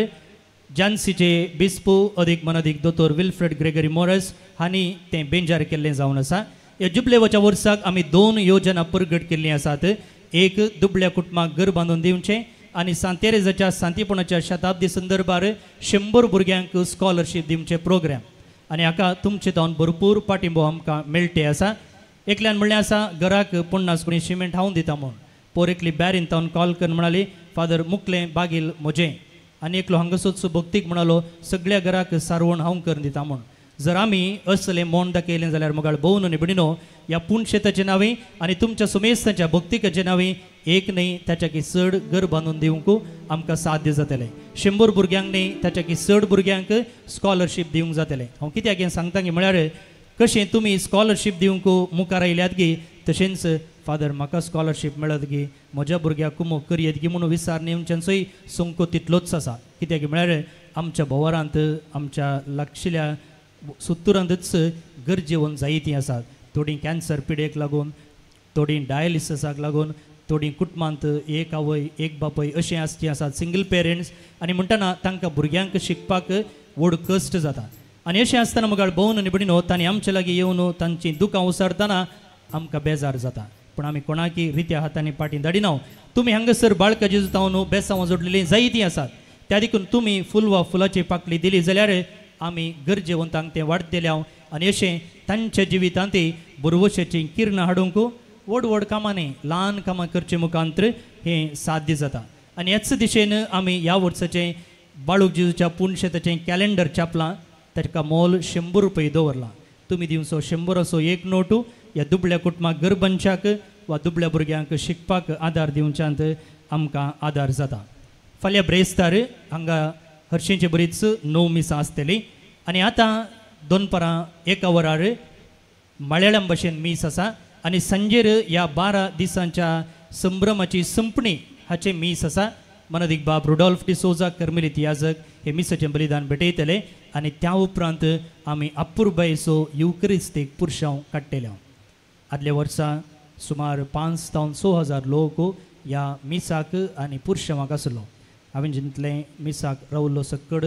जानसीचे बिस्पू अदीक मनादीक दोतोर विल्फ्रेड ग्रेगरी मोरस हांणी तें बेंजार केल्लें जावन आसा. ह्या जुबलेवाच्या वर्साक आमी 2 योजना परगट केल्लीं आसात. एक दुबळ्या कुटुंबाक घर बांदून दिवचें आनी सांत तेरेजाच्या सांतीपणाच्या शताब्दी संदर्भार 100 भुरग्यांक स्कॉलरशीप दिवचें प्रोग्राम. आनी हाका तुमचे तावन भरपूर पाठिंबो आमकां मेळटे आसा. एकल्यान म्हणलें आसा घराक 50 गुणी सिमेंट हांव दिता म्हूण. पोर एकली बॅरीन तावन कॉल करून म्हणाली फादर मुकलें बागील म्हजें. आनी एकलो हांगासोच भक्तीक म्हणालो सगळ्या घराक सारवण हांव करून दिता म्हूण. जर आमी असलें मोन दाखयलें जाल्यार मगाळ भोवन आनी भयणीनो, ह्या पुणशेताचे नांवे आनी तुमच्या सुमेस्तांच्या भक्तिकाचे नांवे एक न्हय ताच्याकी चड घर बांदून दिवंक आमकां साध्य जातलें. 100 भुरग्यांक न्हय ताच्याकी चड भुरग्यांक स्कॉलरशीप दिवंक जातलें. हांव कित्याक हें सांगता की म्हळ्यार कशें तुमी स्कॉलरशीप दिवंक मुखार आयल्यात गी तशेंच फादर म्हाका स्कॉलरशीप मेळत गी म्हज्या भुरग्याक कुमोक करयेत गी म्हणून विचार नेमच्यांचोय संको तितलोच आसा. कित्याक म्हळ्यार आमच्या भोंवरांत आमच्या लागशिल्ल्या सुत्तुरांतच गरजेवन जायतीं आसात. थोडीं कॅन्सर पिडेक लागून, थोडीं डायलिसिसाक लागून, थोडीं कुटुंबांत एक आवय एक बापूय अशें आसचीं आसात सिंगल पेरंट्स. आनी म्हणटना तांकां भुरग्यांक शिकपाक व्हड कश्ट जाता. आनी अशें आसतना मगाळ भोवन आनी भयणीनो, तांणी आमचे लागीं येवन तांचीं दुकां उसरतना आमकां बेजार जाता. पूण आमी कोणाकी रित्या हातांनी पाटी धाडिना. तुमी हांगासर बाळका जेजू तावन बेसांवां जोडलेलीं जायतीं आसात. त्या देखून तुमी फूल वा फुलाची पाकळी दिली जाल्यार आमी गरजेवंतांक तें वाडटले. आनी अशें तांच्या जिवितांत बरवशाचीं किरणां हाडूंक व्हड व्हड कामां न्ही ल्हान कामां करचे मुखांतर हें साध्य जाता. आनी ह्याच दिशेन आमी ह्या वर्साचें बाळूक जेजूच्या पुणशेताचें कॅलेंडर छापलां. ताका मोल 100 रुपये दवरलां. तुमी दिवचो 100 एक नोटू ह्या दुबळ्या कुटुंबाक गरबंच्याक वा दुबळ्या भुरग्यांक शिकपाक आदार दिवच्यांत आमकां आदार जाता. फाल्यां ब्रेस्तार हांगा हरशींचे बरीच 9 मिसां आसतली. आनी आतां दनपारां 1 वरार मळयाळम भाशेन मीस आसा आनी सांजेर ह्या 12 दिसांच्या संभ्रमाची संपणी हाचें मीस आसा. मनादीक बाब रुडॉल्फ डिसोजा कर्मेलीत याजक हे मिसाचें बलिदान भेटयतले आनी त्या उपरांत आमी अपुरबायेचो युवकरिस्तीक पुरशांव काडटले. आदल्या वर्सा सुमार 5 जावन 6 हजार लोक ह्या मिसाक आनी पुरशांवाक आसलो. हांवें जितलें मिसाक रावल्लो सक्कड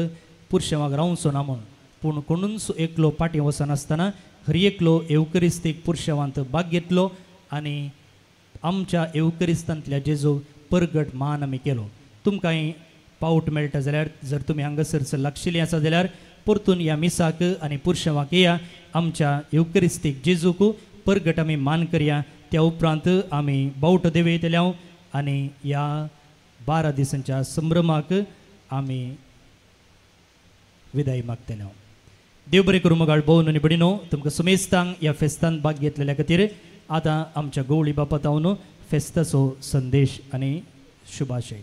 पुरशांवाक रावचो ना म्हूण, पूण कोणूच एकलो पाटी वचनासतना हर एकलो एवकरिस्तीक पुरशांवांत भाग घेतलो आनी आमच्या एवकरिस्तांतल्या जेजू परगट मान आमी केलो. तुमकांय पावट मेळटा जाल्यार जर तुमी हांगासर लागशिल्लीं आसा जाल्यार परतून ह्या मिसाक आनी पुरशांवाक येया. आमच्या एवकरिस्तीक जेजूक परगट आमी मान करया. त्या उपरांत आमी बावटो देंवयतले आनी ह्या 12 दिसांच्या संभ्रमाक आमी विदाय मागतले. देव बरें करूं मगाळ भोवन आनी भयणीनो, तुमकां सुमेस्तांक ह्या फेस्तान भाग घेतलेल्या खातीर आतां आमच्या गवळी बापा तावन फेस्ताचो संदेश आनी शुभाशय.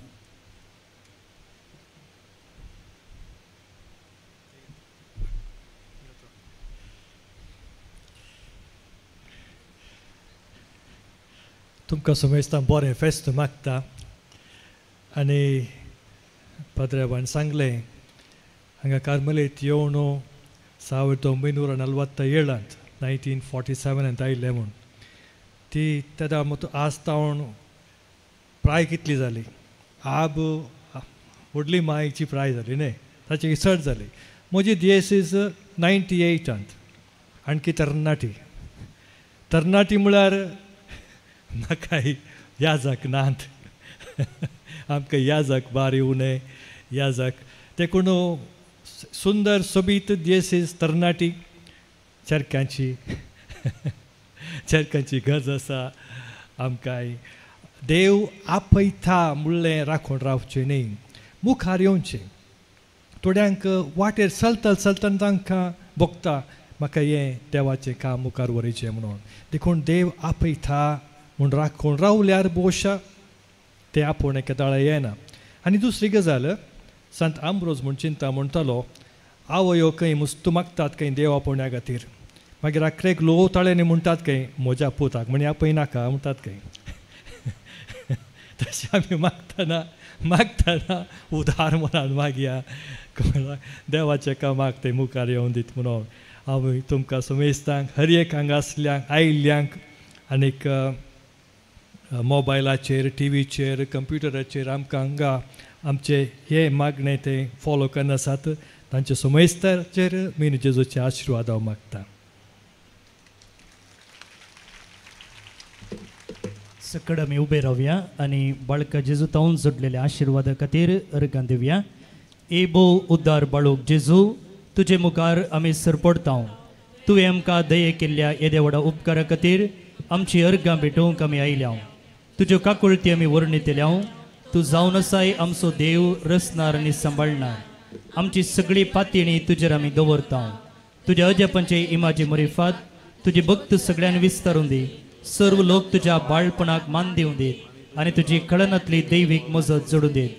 तुमकां सुमेस्तांक बरें फेस्त मागता. आनी पाद्रेबान सांगलें हांगा कार्मेलीत येवन 1947 1947 आयिल्लें म्हूण ती तेदा आज तावन प्राय कितली जाली आब व्हडली मायची प्राय जाली न्हय ताची चड जाली. म्हजी दियेस is 98 आणखी तरणाटी तरणाटी म्हळ्यार म्हाकाय याजाक नात आमकां याजाक बार येवं याजाक देखून सुंदर सोबीत दियेसीस तरणाटी चरक्यांची चरक्यांची गरज आसा आमकां. देव आपयता म्हणलें राखून रावचें न्हय, मुखार येवचें. थोड्यांक वाटेर चलता चलतना तांकां भोगता म्हाका हें देवाचें काम मुखार व्हरचें म्हणून. देखून देव आपयता म्हूण राखून रावल्यार बोशा तें आपोवणें केदाळा येना. आनी दुसरी गजाल संत आंब्रोज म्हूण चिंता म्हणटालो आवयो खंय मुस्तू मागतात खंय देव आपोवण्या खातीर, मागीर आखरेक लोव ताळ्यांनी म्हणटात खंय म्हज्या पुताक म्हण आपयनाका म्हणटात खंय. तशें आमी मागतना मागतना उदार मनान मागया, देवाच्या कामाक ते मुखार येवन दीत म्हणून. हांव तुमकां समेस्तांक हर एक हांगा आसल्यांक आयिल्ल्यांक आनीक मोबायलाचेर टिवीचेर कंप्युटराचेर आमकां हांगा आमचे हे मागणें ते फॉलो करना आसात तांचे समेस्ताचेर मीन जेजूचे आशिर्वाद हांव मागता. सकड आमी उबे रावया आनी बाळका जेजू तावन जोडलेल्या आशिर्वादा खातीर अर्गां दिवया. ए भोव उद्दार बाळूक जेजू, तुजे मुखार आमी सरपडता. तुवें आमकां दये केल्ल्या येद्या व्हडा उपकारा खातीर आमची अर्गां भेटोवंक आमी आयल्या. तुज्यो काकुळटी आमी वर्णितल्या. तूं जावन आसाय आमचो देव, रचणार आनी सांबाळणार. आमची सगळी पातयेणी तुजेर आमी दवरता. तुज्या अजापांचे इमाजी मरिफात तुजी भक्त सगळ्यान विस्तारून दी. सर्व लोक तुज्या बाळपणाक मान दिवं दीत आनी तुजी कळनांतली दैवीक मजत जोडून दीत.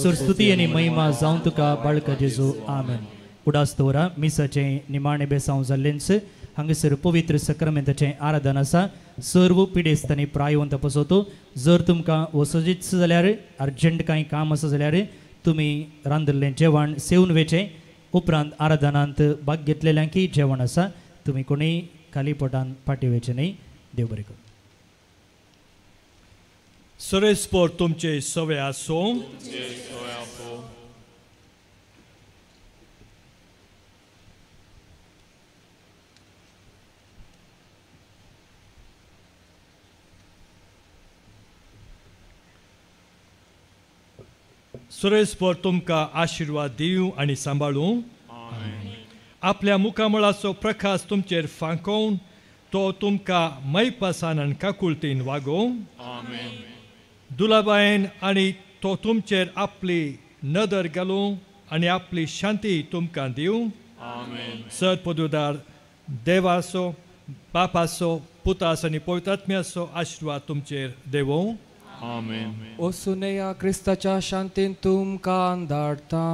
सरस्तुती आनी महिमा जावन तुका बाळका जेजू, आमेन. उडास दवरा मिसाचें निमाणें बेसांव जाल्लेंच हांगासर पवित्र सक्रमेंताचें आराधन आसा. सर्व पिडेस्तांनी प्रायवंत पसोतो. जर तुमकां वसजीच जाल्यार अर्जंट कांय काम आसा जाल्यार तुमी रांदिल्लें जेवण सेवन वेचें. उपरांत आराधनांत भाग घेतलेल्यांकी जेवण आसा. तुमी कोणीय खाली पोटान फाटीं वेचें न्हय. देव बरें करूं. सरेस्पोर तुमचे सवे आसूं. सुरेशभर तुमकां आशिर्वाद दिवं आनी सांबाळूं. आपल्या मुखामळाचो प्रकाश तुमचेर फांकोवन तो तुमकां मैपासान आनी काकुळतीन वागोवं. दुलाबायन आनी तो तुमचेर आपली नदर घालूं आनी आपली शांती तुमकां दिवं. सर पदुदार देवाचो, बापाचो, पुताचो आनी पवित्र आत्म्याचो आशिर्वाद तुमचेर देवों. आमेन. ओ सुनेया क्रिस्ताच्या शांतीन तुमकां धाडटा.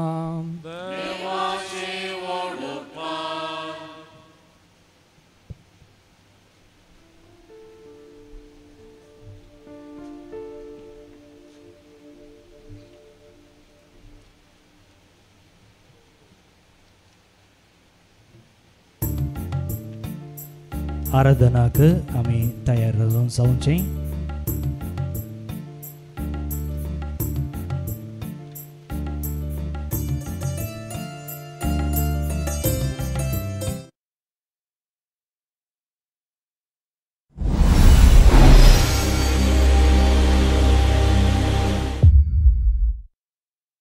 आराधनाक आमी तयार जावचें.